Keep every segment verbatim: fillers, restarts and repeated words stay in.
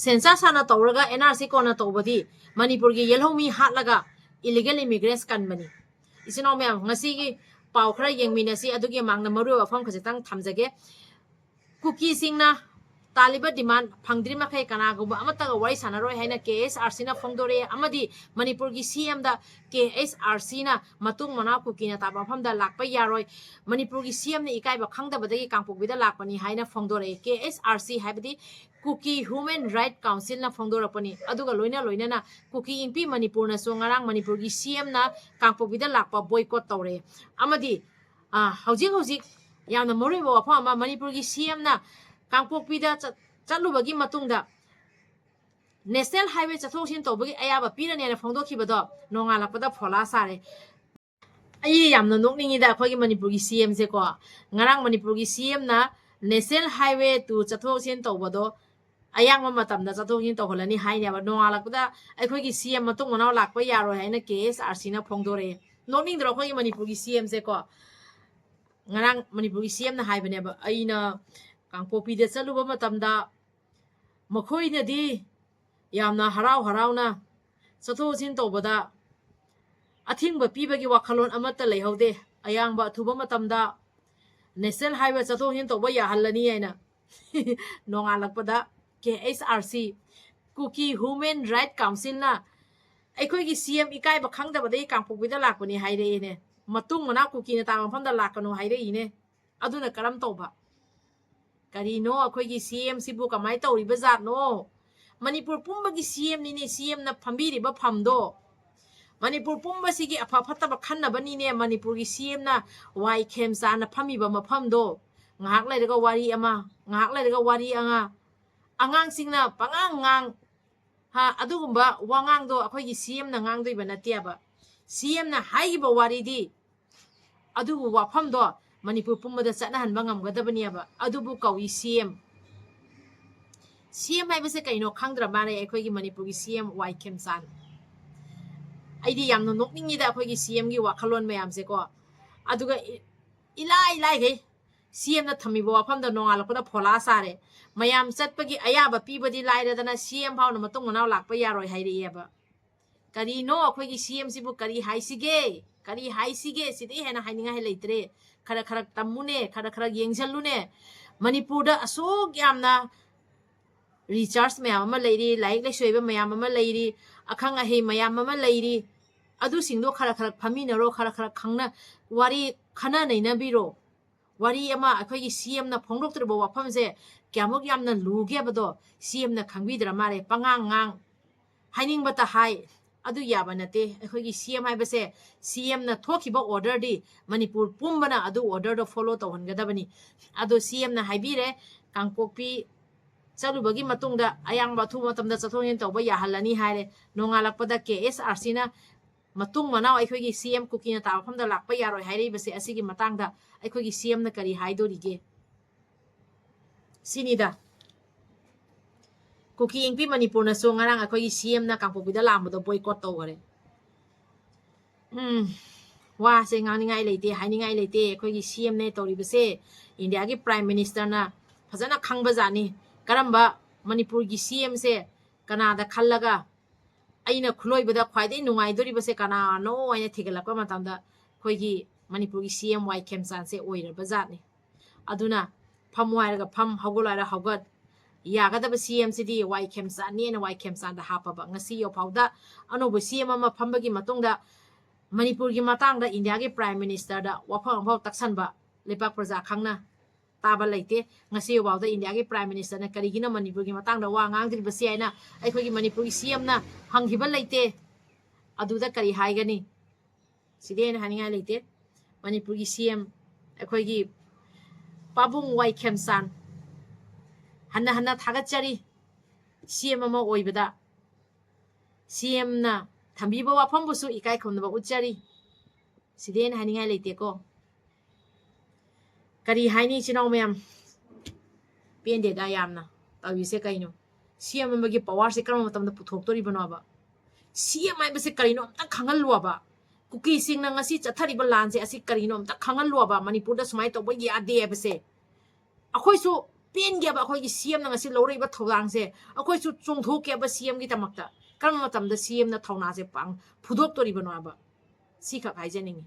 Census ꯍꯥꯟꯅ ꯇꯧꯔꯒ and R C ꯀꯣꯟꯅ ꯇꯧꯕꯗꯤ ꯃꯅꯤꯄꯨꯔꯒꯤ ꯌꯦꯜꯍꯧꯃꯤ ꯍꯥꯠꯂꯒ ꯏꯂꯤꯒꯦꯜ ꯏꯃꯤꯒ꯭ꯔꯦꯟꯁ ꯀꯟꯕꯅꯤ꯫ ꯏꯆꯤꯟ ꯏꯅꯥꯎ ꯃꯌꯥꯝ, ꯉꯁꯤꯒꯤ ꯄꯥꯎ ꯈꯔ ꯌꯦꯡꯃꯤꯟꯅꯁꯤ꯫ ꯑꯗꯨꯒꯤ ꯃꯃꯥꯡꯗ ꯃꯔꯨꯑꯣꯏꯕ ꯋꯥꯐꯝ ꯈꯖꯤꯛꯇꯪ ꯊꯝꯖꯒꯦ꯫ ꯀꯨꯀꯤꯁꯤꯡꯅ ꯇꯥꯜꯂꯤꯕ ꯗꯤꯃꯥꯟ ꯐꯪꯗ꯭ꯔꯤ ꯃꯈꯩ ꯀꯅꯥꯒꯨꯝꯕ ꯑꯃꯠꯇꯒ ꯋꯥꯔꯤ ꯁꯥꯟꯅꯔꯣꯏ ꯍꯥꯏꯅ ꯀꯦ ꯑꯦꯁ ꯑꯥꯔ ꯁꯤꯅ ꯐꯣꯡꯗꯣꯔꯛꯑꯦ꯫ ꯑꯃꯗꯤ ꯃꯅꯤꯄꯨꯔꯒꯤ ꯁꯤ ꯑꯦꯝꯗ ꯀꯦ ꯑꯦꯁ ꯑꯥꯔ ꯁꯤꯅ ꯃꯇꯨꯡ ꯃꯅꯥꯎ ꯀꯨꯀꯤꯅ ꯇꯥꯕ ꯃꯐꯝꯗ ꯂꯥꯛꯄ ꯌꯥꯔꯣꯏ, ꯃꯅꯤꯄꯨꯔꯒꯤ ꯁꯤ ꯑꯦꯝꯅ ꯏꯀꯥꯏꯕ ꯈꯪꯗꯕꯗꯒꯤ ꯀꯥꯡꯄꯣꯛꯄꯤꯗ ꯂꯥꯛꯄꯅꯤ ꯍꯥꯏꯅ ꯐꯣꯡꯗꯣꯔꯛꯑꯦ꯫ ꯀꯦ ꯑꯦꯁ ꯑꯥꯔ ꯁꯤ ꯍꯥꯏꯕꯗꯤ ꯀꯨꯀꯤ ꯍ꯭ꯌꯨꯃꯦꯟ ꯔꯥꯏꯠ ꯀꯥꯎꯟꯁꯤꯜꯅ ꯐꯣꯡꯗꯣꯔꯛꯄꯅꯤ꯫ ꯑꯗꯨꯒ ꯂꯣꯏꯅ ꯂꯣꯏꯅꯅ ꯀꯨꯀꯤ ꯏꯟꯄꯤ ꯃꯅꯤꯄꯨꯔꯅꯁꯨ ꯉꯔꯥꯡ ꯃꯅꯤꯄꯨꯔꯒꯤ ꯁꯤ ꯑꯦꯝꯅ ꯀꯥꯡꯄꯣꯛꯄꯤꯗ ꯂꯥꯛꯄ ꯕꯣꯏꯀꯣꯠ ꯇꯧꯔꯦ꯫ ꯑꯃꯗꯤ, ꯑ, ꯍꯧꯖꯤꯛ ꯍꯧꯖꯤꯛ ꯌꯥꯝꯅ ꯃꯔꯨꯑꯣꯏꯕ ꯋꯥꯐꯝ ꯑꯃ, ꯃꯅꯤꯄꯨꯔꯒꯤ ꯁꯤ ꯑꯦꯝꯅ ꯀꯥꯡꯄꯣꯛꯄꯤꯗ ꯆꯠ-, ꯆꯠꯂꯨꯕꯒꯤ ꯃꯇꯨꯡꯗ ꯅꯦꯁꯅꯦꯜ ꯍꯥꯏꯋꯦ ꯆꯠꯊꯣꯛ ꯆꯠꯁꯤꯟ ꯇꯧꯕꯒꯤ ꯑꯌꯥꯕ ꯄꯤꯔꯅꯦꯅ ꯐꯣꯡꯗꯣꯛꯈꯤꯕꯗꯣ ꯅꯣꯡꯉꯥꯜꯂꯛꯄꯗ ꯐꯣꯂꯥ ꯁꯥꯔꯦ꯫ ꯑꯩ ꯌꯥꯝꯅ ꯅꯣꯛꯅꯤꯡꯉꯤꯗ ꯑꯩꯈꯣꯏꯒꯤ ꯃꯅꯤꯄꯨꯔꯒꯤ ꯁꯤ ꯑꯦꯝꯁꯦꯀꯣ꯫ ꯉꯔꯥꯡ ꯃꯅꯤꯄꯨꯔꯒꯤ ꯁꯤ ꯑꯦꯝꯅ ꯅꯦꯁꯅꯦꯜ ꯍꯥꯏꯋꯦ ꯇꯨ ꯆꯠꯊꯣꯛ ꯆꯠꯁꯤꯟ ꯇꯧꯕꯗꯣ ꯑꯌꯥꯡꯕ ꯃꯇꯝꯗ ꯆꯠꯊꯣꯛ ꯆꯠꯁꯤꯟ ꯇꯧꯍꯜꯂꯅꯤ ꯍꯥꯏꯅꯦꯕ꯫ ꯅꯣꯡꯉꯥꯜꯂꯛꯄꯗ ꯑꯩꯈꯣꯏꯒꯤ ꯁꯤ ꯑꯦꯝ ꯃꯇꯨꯡ ꯃꯅꯥꯎ ꯂꯥꯛꯄ ꯌꯥꯔꯣꯏ ꯍꯥꯏꯅ ꯀꯦ ꯑꯦꯁ ꯑꯥꯔ ꯁꯤꯅ ꯐꯣꯡꯗꯣꯔꯛꯑꯦ꯫ ꯅꯣꯛꯅꯤꯡꯗ꯭ꯔꯣ ꯑꯩꯈꯣꯏꯒꯤ ꯃꯅꯤꯄꯨꯔꯒꯤ ꯁꯤ ꯑꯦꯝꯁꯦꯀꯣ? ꯉꯔꯥꯡ ꯃꯅꯤꯄꯨꯔꯒꯤ ꯁꯤ ꯑꯦꯝꯅ ꯍꯥꯏꯕꯅꯦꯕ, "ꯑꯩꯅ ꯀꯥꯡꯄꯣꯛꯄꯤꯗ ꯆꯠꯂꯨꯕ ꯃꯇꯝꯗ ꯃꯈꯣꯏꯅꯗꯤ ꯌꯥꯝꯅ ꯍꯔꯥꯎ ꯍꯔꯥꯎꯅ ꯆꯠꯊꯣꯛ ꯆꯠꯁꯤꯟ ꯇꯧꯕꯗ ꯑꯊꯤꯡꯕ ꯄꯤꯕꯒꯤ ꯋꯥꯈꯜꯂꯣꯟ ꯑꯃꯠꯇ ꯂꯩꯍꯧꯗꯦ꯫ ꯑꯌꯥꯡꯕ ꯑꯊꯨꯕ ꯃꯇꯝꯗ ꯅꯦꯁꯅꯦꯜ ꯍꯥꯏꯋꯦ ꯆꯠꯊꯣꯛ ꯆꯠꯁꯤꯟ ꯇꯧꯕ ꯌꯥꯍꯜꯂꯅꯤ" ꯍꯥꯏꯅ꯫ ꯅꯣꯡꯉꯥꯜꯂꯛꯄꯗ ꯀꯦ ꯑꯦꯁ ꯑꯥꯔ ꯁꯤ, ꯀꯨꯀꯤ ꯍ꯭ꯌꯨꯃꯦꯟ ꯔꯥꯏꯠ ꯀꯥꯎꯟꯁꯤꯜꯅ ꯑꯩꯈꯣꯏꯒꯤ ꯁꯤ ꯑꯦꯝ ꯏꯀꯥꯏꯕ ꯈꯪꯗꯕꯗꯒꯤ ꯀꯥꯡꯄꯣꯛꯄꯤꯗ ꯂꯥꯛꯄꯅꯤ ꯍꯥꯏꯔꯛꯑꯦꯅꯦ꯫ ꯃꯇꯨꯡ ꯃꯅꯥꯎ ꯀꯨꯀꯤꯅ ꯇꯥꯕ ꯃꯐꯝꯗ ꯂꯥꯛꯀꯅꯨ ꯍꯥꯏꯔꯛꯏꯅꯦ꯫ ꯑꯗꯨꯅ ꯀꯔꯝ ꯇꯧꯕ? ꯀꯔꯤꯅꯣ ꯑꯩꯈꯣꯏꯒꯤ ꯁꯤ ꯑꯦꯝ ꯁꯤꯕꯨ ꯀꯃꯥꯏꯅ ꯇꯧꯔꯤꯕ ꯖꯥꯠꯅꯣ? ꯃꯅꯤꯄꯨꯔ ꯄꯨꯝꯕꯒꯤ ꯁꯤ ꯑꯦꯝꯅꯤꯅꯦ, ꯁꯤ ꯑꯦꯝꯅ ꯐꯝꯕꯤꯔꯤꯕ ꯐꯝꯗꯣ꯫ ꯃꯅꯤꯄꯨꯔ ꯄꯨꯝꯕꯁꯤꯒꯤ ꯑꯐ ꯐꯠꯇꯕ ꯈꯟꯅꯕꯅꯤꯅꯦ ꯃꯅꯤꯄꯨꯔꯒꯤ ꯁꯤ ꯑꯦꯝꯅ ꯋꯥꯏ ꯈꯦꯝꯆꯥꯟꯅ ꯐꯝꯃꯤꯕ ꯃꯐꯝꯗꯣ꯫ ꯉꯥꯏꯍꯥꯛ ꯂꯩꯔꯒ ꯋꯥꯔꯤ ꯑꯃ, ꯉꯥꯏꯍꯥꯛ ꯂꯩꯔꯒ ꯋꯥꯔꯤ ꯑꯃ꯫ ꯑꯉꯥꯡꯁꯤꯡꯅ ꯄꯉꯥꯡ ꯉꯥꯡ, ꯍꯥ, ꯑꯗꯨꯒꯨꯝꯕ ꯋꯥꯉꯥꯡꯗꯣ ꯑꯩꯈꯣꯏꯒꯤ ꯁꯤ ꯑꯦꯝꯅ ꯉꯥꯡꯗꯣꯏꯕ ꯅꯠꯇꯦꯕ꯫ ꯁꯤ ꯑꯦꯝꯅ ꯍꯥꯏꯈꯤꯕ ꯋꯥꯔꯤꯗꯤ, ꯑꯗꯨꯕꯨ ꯋꯥꯐꯝꯗꯣ ꯃꯅꯤꯄꯨꯔ ꯄꯨꯝꯕꯗ ꯆꯠꯅꯍꯟꯕ ꯉꯝꯒꯗꯕꯅꯦꯕ꯫ ꯑꯗꯨꯕꯨ ꯀꯧꯏ ꯁꯤ ꯑꯦꯝ꯫ ꯁꯤ ꯑꯦꯝ ꯍꯥꯏꯕꯁꯦ ꯀꯩꯅꯣ ꯈꯪꯗ꯭ꯔ ꯃꯥꯜꯂꯦ ꯑꯩꯈꯣꯏꯒꯤ ꯃꯅꯤꯄꯨꯔꯒꯤ ꯁꯤ ꯑꯦꯝ ꯋꯥꯏ ꯈꯦꯝꯆꯥꯟ꯫ ꯑꯩꯗꯤ ꯌꯥꯝꯅ ꯅꯣꯛꯅꯤꯡꯉꯤꯗ ꯑꯩꯈꯣꯏꯒꯤ ꯁꯤ ꯑꯦꯝꯒꯤ ꯋꯥꯈꯜꯂꯣꯟ ꯃꯌꯥꯝꯁꯦꯀꯣ꯫ ꯑꯗꯨꯒ ꯏ-, ꯏꯂꯥꯏ ꯂꯥꯏꯈꯩ ꯁꯤ ꯑꯦꯝꯅ ꯊꯝꯃꯤꯕ ꯋꯥꯐꯝꯗ ꯅꯣꯡꯉꯥꯜꯂꯛꯄꯗ ꯐꯣꯂꯥ ꯁꯥꯔꯦ꯫ ꯃꯌꯥꯝ ꯆꯠꯄꯒꯤ ꯑꯌꯥꯕ ꯄꯤꯕꯗꯤ ꯂꯥꯏꯔꯗꯅ ꯁꯤ ꯑꯦꯝ ꯐꯥꯎꯅ ꯃꯇꯨꯡ ꯃꯅꯥꯎ ꯂꯥꯛꯄ ꯌꯥꯔꯣꯏ ꯍꯥꯏꯔꯛꯑꯦꯕ꯫ ꯀꯔꯤꯅꯣ ꯑꯩꯈꯣꯏꯒꯤ ꯁꯤ ꯑꯦꯝꯁꯤꯕꯨ ꯀꯔꯤ ꯍꯥꯏꯁꯤꯒꯦ? ꯀꯔꯤ ꯍꯥꯏꯁꯤꯒꯦ? ꯁꯤꯗꯩ ꯍꯦꯟꯅ ꯍꯥꯏꯅꯤꯡꯉꯥꯏ ꯂꯩꯇ꯭ꯔꯦ꯫ ꯈꯔ ꯈꯔ ꯇꯝꯃꯨꯅꯦ, ꯈꯔ ꯈꯔ ꯌꯦꯡꯁꯤꯜꯂꯨꯅꯦ꯫ ꯃꯅꯤꯄꯨꯔꯗ ꯑꯁꯨꯛ ꯌꯥꯝꯅ ꯔꯤꯁꯔꯁ ꯃꯌꯥꯝ ꯑꯃ ꯂꯩꯔꯤ, ꯂꯥꯏꯔꯤꯛ ꯂꯥꯏꯁꯨ ꯍꯩꯕ ꯃꯌꯥꯝ ꯑꯃ ꯂꯩꯔꯤ, ꯑꯈꯪ ꯑꯍꯩ ꯃꯌꯥꯝ ꯑꯃ ꯂꯩꯔꯤ꯫ ꯑꯗꯨꯁꯤꯡꯗꯣ ꯈꯔ ꯈꯔ ꯐꯝꯃꯤꯟꯅꯔꯣ, ꯈꯔ ꯈꯔ ꯈꯪꯅ ꯋꯥꯔꯤ ꯈꯟꯅ ꯅꯩꯅꯕꯤꯔꯣ꯫ ꯋꯥꯔꯤ ꯑꯃ ꯑꯩꯈꯣꯏꯒꯤ ꯁꯤ ꯑꯦꯝꯅ ꯐꯣꯡꯗꯣꯛꯇ꯭ꯔꯤꯕ ꯋꯥꯐꯝꯁꯦ ꯀꯌꯥꯃꯨꯛ ꯌꯥꯝꯅ ꯂꯨꯒꯦ ꯍꯥꯏꯕꯗꯣ ꯁꯤ ꯑꯦꯝꯅ ꯈꯪꯕꯤꯗ꯭ꯔ ꯃꯥꯜꯂꯦ꯫ ꯄꯉꯥꯡ ꯉꯥꯡ, ꯍꯥꯏꯅꯤꯡꯕꯇ ꯍꯥꯏ, ꯑꯗꯨ ꯌꯥꯕ ꯅꯠꯇꯦ꯫ ꯑꯩꯈꯣꯏꯒꯤ ꯁꯤ ꯑꯦꯝ ꯍꯥꯏꯕꯁꯦ ꯁꯤ ꯑꯦꯝꯅ ꯊꯣꯛꯈꯤꯕ ꯑꯣꯔꯗꯔꯗꯤ ꯃꯅꯤꯄꯨꯔ ꯄꯨꯝꯕꯅ ꯑꯗꯨ ꯑꯣꯔꯗꯔꯗꯣ ꯐꯣꯂꯣ ꯇꯧꯍꯟꯒꯗꯕꯅꯤ꯫ ꯑꯗꯣ ꯁꯤ ꯑꯦꯝꯅ ꯍꯥꯏꯕꯤꯔꯦ, ꯀꯥꯡꯄꯣꯛꯄꯤ ꯆꯠꯂꯨꯕꯒꯤ ꯃꯇꯨꯡꯗ ꯑꯌꯥꯡꯕ ꯑꯊꯨꯕ ꯃꯇꯝꯗ ꯆꯠꯊꯣꯛ ꯆꯠꯁꯤꯟ ꯇꯧꯕ ꯌꯥꯍꯜꯂꯅꯤ ꯍꯥꯏꯔꯦ꯫ ꯅꯣꯡꯉꯥꯜꯂꯛꯄꯗ ꯀꯦ ꯑꯦꯁ ꯑꯥꯔ ꯁꯤꯅ ꯃꯇꯨꯡ ꯃꯅꯥꯎ ꯑꯩꯈꯣꯏꯒꯤ ꯁꯤ ꯑꯦꯝ ꯀꯨꯀꯤꯅ ꯇꯥꯕ ꯃꯐꯝꯗ ꯂꯥꯛꯄ ꯌꯥꯔꯣꯏ ꯍꯥꯏꯔꯛꯏꯕꯁꯦ, ꯑꯁꯤꯒꯤ ꯃꯇꯥꯡꯗ ꯑꯩꯈꯣꯏꯒꯤ ꯁꯤ ꯑꯦꯝꯅ ꯀꯔꯤ ꯍꯥꯏꯗꯣꯔꯤꯒꯦ? ꯁꯤꯅꯤꯗ꯫ ꯀꯨꯀꯤ ꯏꯪꯄꯤ ꯃꯅꯤꯄꯨꯔꯅꯁꯨ ꯉꯔꯥꯡ ꯑꯩꯈꯣꯏꯒꯤ ꯁꯤ ꯑꯦꯝꯅ ꯀꯥꯡꯄꯣꯛꯄꯤꯗ ꯂꯥꯛꯑꯝꯕꯗꯣ ꯕꯣꯏꯀꯣꯠ ꯇꯧꯈꯔꯦ꯫ ꯎꯝ, ꯋꯥꯁꯦ ꯉꯥꯡꯅꯤꯡꯉꯥꯏ ꯂꯩꯇꯦ, ꯍꯥꯏꯅꯤꯡꯉꯥꯏ ꯂꯩꯇꯦ꯫ ꯑꯩꯈꯣꯏꯒꯤ ꯁꯤ ꯑꯦꯝꯅꯦ ꯇꯧꯔꯤꯕꯁꯦ ꯏꯟꯗꯤꯌꯥꯒꯤ ꯄ꯭ꯔꯥꯏꯝ ꯃꯤꯅꯤꯁꯇꯔꯅ ꯐꯖꯅ ꯈꯪꯕꯖꯥꯠꯅꯤ꯫ ꯀꯔꯝꯕ ꯃꯅꯤꯄꯨꯔꯒꯤ ꯁꯤ ꯑꯦꯝꯁꯦ ꯀꯅꯥꯗ ꯈꯜꯂꯒ ꯑꯩꯅ ꯈꯨꯂꯣꯏꯕꯗ ꯈ꯭ꯋꯥꯏꯗꯒꯤ ꯅꯨꯡꯉꯥꯏꯗꯣꯔꯤꯕꯁꯦ ꯀꯅꯥꯅꯣ ꯍꯥꯏꯅ ꯊꯤꯒꯠꯂꯛꯄ ꯃꯇꯝꯗ ꯑꯩꯈꯣꯏꯒꯤ ꯃꯅꯤꯄꯨꯔꯒꯤ ꯁꯤ ꯑꯦꯝ ꯋꯥꯏ ꯈꯦꯝꯆꯥꯟꯁꯦ ꯑꯣꯏꯔꯕ ꯖꯥꯠꯅꯤ꯫ ꯑꯗꯨꯅ ꯐꯝꯃꯨ ꯍꯥꯏꯔꯒ ꯐꯝ, ꯍꯧꯒꯠꯂꯨ ꯍꯥꯏꯔꯒ ꯍꯧꯒꯠ, ꯌꯥꯒꯗꯕ ꯁꯤ ꯑꯦꯝꯁꯤꯗꯤ ꯋꯥꯏ ꯈꯦꯝꯆꯥꯟꯅꯦꯅ ꯋꯥꯏ ꯈꯦꯝꯆꯥꯟꯗ ꯍꯥꯞꯄꯕ꯫ ꯉꯁꯤ ꯌꯧꯐꯥꯎꯗ ꯑꯅꯧꯕ ꯁꯤ ꯑꯦꯝ ꯑꯃ ꯐꯝꯕꯒꯤ ꯃꯇꯨꯡꯗ ꯃꯅꯤꯄꯨꯔꯒꯤ ꯃꯇꯥꯡꯗ ꯏꯟꯗꯤꯌꯥꯒꯤ ꯄ꯭ꯔꯥꯏꯝ ꯃꯤꯅꯤꯁꯇꯔꯗ ꯋꯥꯐꯝ ꯑꯃꯐꯥꯎ ꯇꯛꯁꯟꯕ ꯂꯩꯕꯥꯛ ꯄ꯭ꯔꯖꯥ ꯈꯪꯅ ꯇꯥꯕ ꯂꯩꯇꯦ꯫ ꯉꯁꯤ ꯐꯥꯎꯗ ꯏꯟꯗꯤꯌꯥꯒꯤ ꯄ꯭ꯔꯥꯏꯝ ꯃꯤꯅꯤꯁꯇꯔꯅ ꯀꯔꯤꯒꯤꯅꯣ ꯃꯅꯤꯄꯨꯔꯒꯤ ꯃꯇꯥꯡꯗ ꯋꯥ ꯉꯥꯡꯗ꯭ꯔꯤꯕꯁꯤ ꯍꯥꯏꯅ ꯑꯩꯈꯣꯏꯒꯤ ꯃꯅꯤꯄꯨꯔꯒꯤ ꯁꯤ ꯑꯦꯝꯅ ꯍꯪꯈꯤꯕ ꯂꯩꯇꯦ꯫ ꯑꯗꯨꯗ ꯀꯔꯤ ꯍꯥꯏꯒꯅꯤ? ꯁꯤꯗꯤ ꯑꯩꯅ ꯍꯥꯏꯅꯤꯡꯉꯥꯏ ꯂꯩꯇꯦ꯫ ꯃꯅꯤꯄꯨꯔꯒꯤ ꯁꯤ ꯑꯦꯝ ꯑꯩꯈꯣꯏꯒꯤ ꯄꯥꯕꯨꯡ ꯋꯥꯏ ꯈꯦꯝꯆꯥꯟ ꯍꯟꯅ ꯍꯟꯅ ꯊꯥꯒꯠꯆꯔꯤ꯫ ꯁꯤ ꯑꯦꯝ ꯑꯃ ꯑꯣꯏꯕꯗ ꯁꯤ ꯑꯦꯝꯅ ꯊꯝꯕꯤꯕ ꯋꯥꯐꯝꯕꯨꯁꯨ ꯏꯀꯥꯏ ꯈꯨꯝꯅꯕ ꯎꯠꯆꯔꯤ꯫ ꯁꯤꯗꯤ ꯑꯩꯅ ꯍꯥꯏꯅꯤꯡꯉꯥꯏ ꯂꯩꯇꯦꯀꯣ꯫ ꯀꯔꯤ ꯍꯥꯏꯅꯤ, ꯏꯆꯤꯟ ꯏꯅꯥꯎ ꯃꯌꯥꯝ? ꯄꯦꯟꯗꯦꯗ ꯌꯥꯝꯅ꯫ ꯇꯧꯔꯤꯁꯦ ꯀꯩꯅꯣ? ꯁꯤ ꯑꯦꯝ ꯑꯃꯒꯤ ꯄꯋꯥꯔꯁꯦ ꯀꯔꯝꯕ ꯃꯇꯝꯗ ꯄꯨꯊꯣꯛꯇꯣꯔꯤꯕꯅꯣꯕ? ꯁꯤ ꯑꯦꯝ ꯍꯥꯏꯕꯁꯦ ꯀꯔꯤꯅꯣ ꯑꯝꯇ ꯈꯪꯍꯜꯂꯨꯕ꯫ ꯀꯨꯀꯤꯁꯤꯡꯅ ꯉꯁꯤ ꯆꯠꯊꯔꯤꯕ ꯂꯥꯟꯁꯦ ꯑꯁꯤ ꯀꯔꯤꯅꯣ ꯑꯝꯇ ꯈꯪꯍꯜꯂꯣꯕ꯫ ꯃꯅꯤꯄꯨꯔꯗ ꯁꯨꯃꯥꯏꯅ ꯇꯧꯕ ꯌꯥꯗꯦ ꯍꯥꯏꯕꯁꯦ꯫ ꯑꯩꯈꯣꯏꯁꯨ ꯄꯦꯟꯒꯦꯕ, ꯑꯩꯈꯣꯏꯒꯤ ꯁꯤ ꯑꯦꯝꯅ ꯉꯁꯤ ꯂꯧꯔꯛꯏꯕ ꯊꯧꯗꯥꯡꯁꯦ ꯑꯩꯈꯣꯏꯁꯨ ꯆꯣꯡꯊꯣꯛꯀꯦꯕ ꯁꯤ ꯑꯦꯝꯒꯤꯗꯃꯛꯇ꯫ ꯀꯔꯝꯕ ꯃꯇꯝꯗ ꯁꯤ ꯑꯦꯝꯅ ꯊꯧꯅꯥꯁꯦ ꯄꯥꯡ ꯐꯨꯗꯣꯛꯇꯣꯔꯤꯕꯅꯣ ꯍꯥꯏꯕ ꯁꯤꯈꯛ ꯍꯥꯏꯖꯅꯤꯡꯉꯤ꯫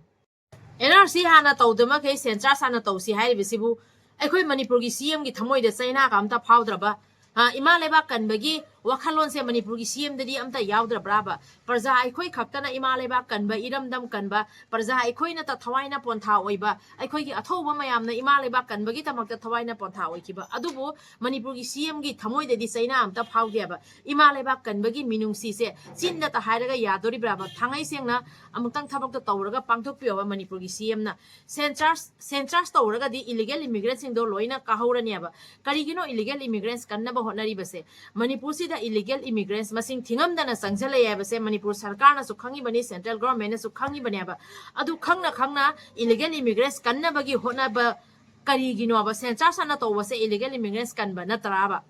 ꯑꯦꯟ ꯑꯥꯔ ꯁꯤ ꯍꯥꯟꯅ ꯇꯧꯗꯃꯈꯩ ꯁꯦꯟꯁꯥꯁ ꯍꯥꯟꯅ ꯇꯧꯁꯤ ꯍꯥꯏꯔꯤꯕꯁꯤꯕꯨ ꯑꯩꯈꯣꯏ ꯃꯅꯤꯄꯨꯔꯒꯤ ꯁꯤ ꯑꯦꯝꯒꯤ ꯊꯃꯣꯏꯗ ꯆꯩꯅꯥꯒ ꯑꯝꯇ ꯐꯥꯎꯗ꯭ꯔꯕ? ꯍꯥ, ꯏꯃꯥ ꯂꯩꯕꯥꯛ ꯀꯟꯕꯒꯤ ꯋꯥꯈꯜꯂꯣꯟꯁꯦ ꯃꯅꯤꯄꯨꯔꯒꯤ ꯁꯤ ꯑꯦꯝꯗꯗꯤ ꯑꯝꯇ ꯌꯥꯎꯗ꯭ꯔꯕ꯭ꯔꯥꯕ? ꯄ꯭ꯔꯖꯥ ꯑꯩꯈꯣꯏ ꯈꯛꯇꯅ ꯏꯃꯥ ꯂꯩꯕꯥꯛ ꯀꯟꯕ, ꯏꯔꯝꯗꯝ ꯀꯟꯕ, ꯄ꯭ꯔꯖꯥ ꯑꯩꯈꯣꯏꯅꯇ ꯊꯋꯥꯏꯅ ꯄꯣꯟꯊꯥ ꯑꯣꯏꯕ, ꯑꯩꯈꯣꯏꯒꯤ ꯑꯊꯧꯕ ꯃꯌꯥꯝꯅ ꯏꯃꯥ ꯂꯩꯕꯥꯛ ꯀꯟꯕꯒꯤꯗꯃꯛꯇ ꯊꯋꯥꯏꯅ ꯄꯣꯟꯊꯥ ꯑꯣꯏꯈꯤꯕ, ꯑꯗꯨꯕꯨ ꯃꯅꯤꯄꯨꯔꯒꯤ ꯁꯤ ꯑꯦꯝꯒꯤ ꯊꯃꯣꯏꯗꯗꯤ ꯆꯩꯅꯥ ꯑꯝꯇ ꯐꯥꯎꯗꯦꯕ꯫ ꯏꯃꯥ ꯂꯩꯕꯥꯛ ꯀꯟꯕꯒꯤ ꯃꯤꯅꯨꯡꯁꯤꯁꯦ ꯆꯤꯟꯗꯇ ꯍꯥꯏꯔꯒ ꯌꯥꯗꯣꯔꯤꯕ꯭ꯔꯥꯕ? ꯊꯥꯡꯉꯩ ꯁꯦꯡꯅ ꯑꯃꯨꯛꯇꯪ ꯊꯕꯛꯇꯣ ꯇꯧꯔꯒ ꯄꯥꯡꯊꯣꯛꯄꯤꯌꯣꯕ ꯃꯅꯤꯄꯨꯔꯒꯤ ꯁꯤ ꯑꯦꯝꯅ꯫ ꯁꯦꯟꯁꯥꯁ, ꯁꯦꯟꯁꯥꯁ ꯇꯧꯔꯒꯗꯤ ꯏꯂꯤꯒꯦꯜ ꯏꯃꯤꯒ꯭ꯔꯦꯟꯁꯤꯡꯗꯣ ꯂꯣꯏꯅ ꯀꯥꯍꯧꯔꯅꯦꯕ꯫ ꯀꯔꯤꯒꯤꯅꯣ ꯏꯂꯤꯒꯦꯜ ꯏꯃꯤꯒ꯭ꯔꯦꯟꯁ ꯀꯟꯅꯕ ꯍꯣꯠꯅꯔꯤꯕꯁꯦ? ꯃꯅꯤꯄꯨꯔꯁꯤꯗ ꯏꯂꯤꯒꯦꯜ ꯏꯃꯤꯒ꯭ꯔꯦꯟꯁ ꯃꯁꯤꯡ ꯊꯤꯉꯝꯗꯅ ꯆꯪꯁꯤꯜꯂꯛꯑꯦ ꯍꯥꯏꯕꯁꯦ ꯃꯅꯤꯄꯨꯔ ꯁꯔꯀꯥꯔꯅꯁꯨ ꯈꯪꯉꯤꯕꯅꯤ, ꯁꯦꯟꯇ꯭ꯔꯦꯜ ꯒꯣꯔꯃꯦꯟꯅꯁꯨ ꯈꯪꯉꯤꯕꯅꯦꯕ꯫ ꯑꯗꯨ ꯈꯪꯅ ꯈꯪꯅ ꯏꯂꯤꯒꯦꯜ ꯏꯃꯤꯒ꯭ꯔꯦꯟꯁ ꯀꯟꯅꯕꯒꯤ ꯍꯣꯠꯅꯕ ꯀꯔꯤꯒꯤꯅꯣꯕ? ꯁꯦꯟꯁꯥꯁ ꯍꯥꯟꯅ ꯇꯧꯕꯁꯦ ꯏꯂꯤꯒꯦꯜ ꯏꯃꯤꯒ꯭ꯔꯦꯟꯁ ꯀꯟꯕ ꯅꯠꯇ꯭ꯔꯥꯕ?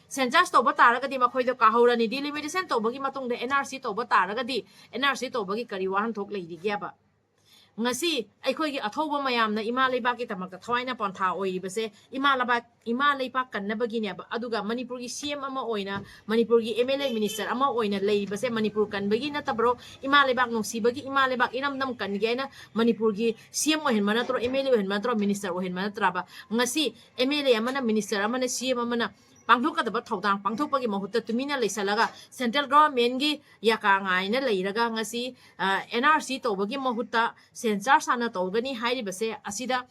ꯁꯦꯟꯁꯥꯁ ꯇꯧꯕ ꯇꯥꯔꯒꯗꯤ ꯃꯈꯣꯏꯗꯣ ꯀꯥꯍꯧꯔꯅꯤ꯫ ꯗꯤꯂꯤꯃꯤꯇꯦꯁꯟ ꯇꯧꯕꯒꯤ ꯃꯇꯨꯡꯗ ꯑꯦꯟ ꯑꯥꯔ ꯁꯤ ꯇꯧꯕ ꯇꯥꯔꯒꯗꯤ ꯑꯦꯟ ꯑꯥꯔ ꯁꯤ ꯇꯧꯕꯒꯤ ꯀꯔꯤ ꯋꯥꯍꯟꯊꯣꯛ ꯂꯩꯔꯤꯒꯦꯕ? ꯉꯁꯤ ꯑꯩꯈꯣꯏꯒꯤ ꯑꯊꯧꯕ ꯃꯌꯥꯝꯅ ꯏꯃꯥ ꯂꯩꯕꯥꯛꯀꯤꯗꯃꯛꯇ ꯊꯋꯥꯏꯅ ꯄꯣꯟꯊꯥ ꯑꯣꯏꯔꯤꯕꯁꯦ ꯏꯃꯥ ꯂꯩꯕꯥꯛ, ꯏꯃꯥ ꯂꯩꯕꯥꯛ ꯀꯟꯅꯕꯒꯤꯅꯦꯕ꯫ ꯑꯗꯨꯒ ꯃꯅꯤꯄꯨꯔꯒꯤ ꯁꯤ ꯑꯦꯝ ꯑꯃ ꯑꯣꯏꯅ, ꯃꯅꯤꯄꯨꯔꯒꯤ ꯑꯦꯝ ꯑꯦꯜ ꯑꯦ ꯃꯤꯅꯤꯁꯇꯔ ꯑꯃ ꯑꯣꯏꯅ ꯂꯩꯔꯤꯕꯁꯦ ꯃꯅꯤꯄꯨꯔ ꯀꯟꯕꯒꯤ ꯅꯠꯇꯕ꯭ꯔꯣ? ꯏꯃꯥ ꯂꯩꯕꯥꯛ ꯅꯨꯡꯁꯤꯕꯒꯤ, ꯏꯃꯥ ꯂꯩꯕꯥꯛ ꯏꯔꯝꯗꯝ ꯀꯟꯒꯦ ꯍꯥꯏꯅ ꯃꯅꯤꯄꯨꯔꯒꯤ ꯁꯤ ꯑꯦꯝ ꯑꯣꯏꯍꯟꯕ ꯅꯠꯇ꯭ꯔꯣ, ꯑꯦꯝ ꯑꯦꯜ ꯑꯦ ꯑꯣꯏꯍꯟꯕ ꯅꯠꯇ꯭ꯔꯣ, ꯃꯤꯅꯤꯁꯇꯔ ꯑꯣꯏꯍꯟꯕ ꯅꯠꯇ꯭ꯔꯕ? ꯉꯁꯤ ꯑꯦꯝ ꯑꯦꯜ ꯑꯦ ꯑꯃꯅ, ꯃꯤꯅꯤꯁꯇꯔ ꯑꯃꯅ, ꯁꯤ ꯑꯦꯝ ꯑꯃꯅ ꯄꯥꯡꯊꯣꯛꯀꯗꯕ ꯊꯧꯗꯥꯡ ꯄꯥꯡꯊꯣꯛꯄꯒꯤ ꯃꯍꯨꯠꯇ ꯇꯨꯃꯤꯟꯅ ꯂꯩꯁꯜꯂꯒ ꯁꯦꯟꯇ꯭ꯔꯦꯜ ꯒꯣꯚꯔꯟꯃꯦꯟꯠꯀꯤ ꯌꯥꯀꯥ ꯉꯥꯏꯅ ꯂꯩꯔꯒ ꯉꯁꯤ, ꯑ, ꯑꯦꯟ ꯑꯥꯔ ꯁꯤ ꯇꯧꯕꯒꯤ ꯃꯍꯨꯠꯇ ꯁꯦꯟꯁꯥꯁ ꯍꯥꯟꯅ ꯇꯧꯒꯅꯤ ꯍꯥꯏꯔꯤꯕꯁꯦ ꯑꯁꯤꯗ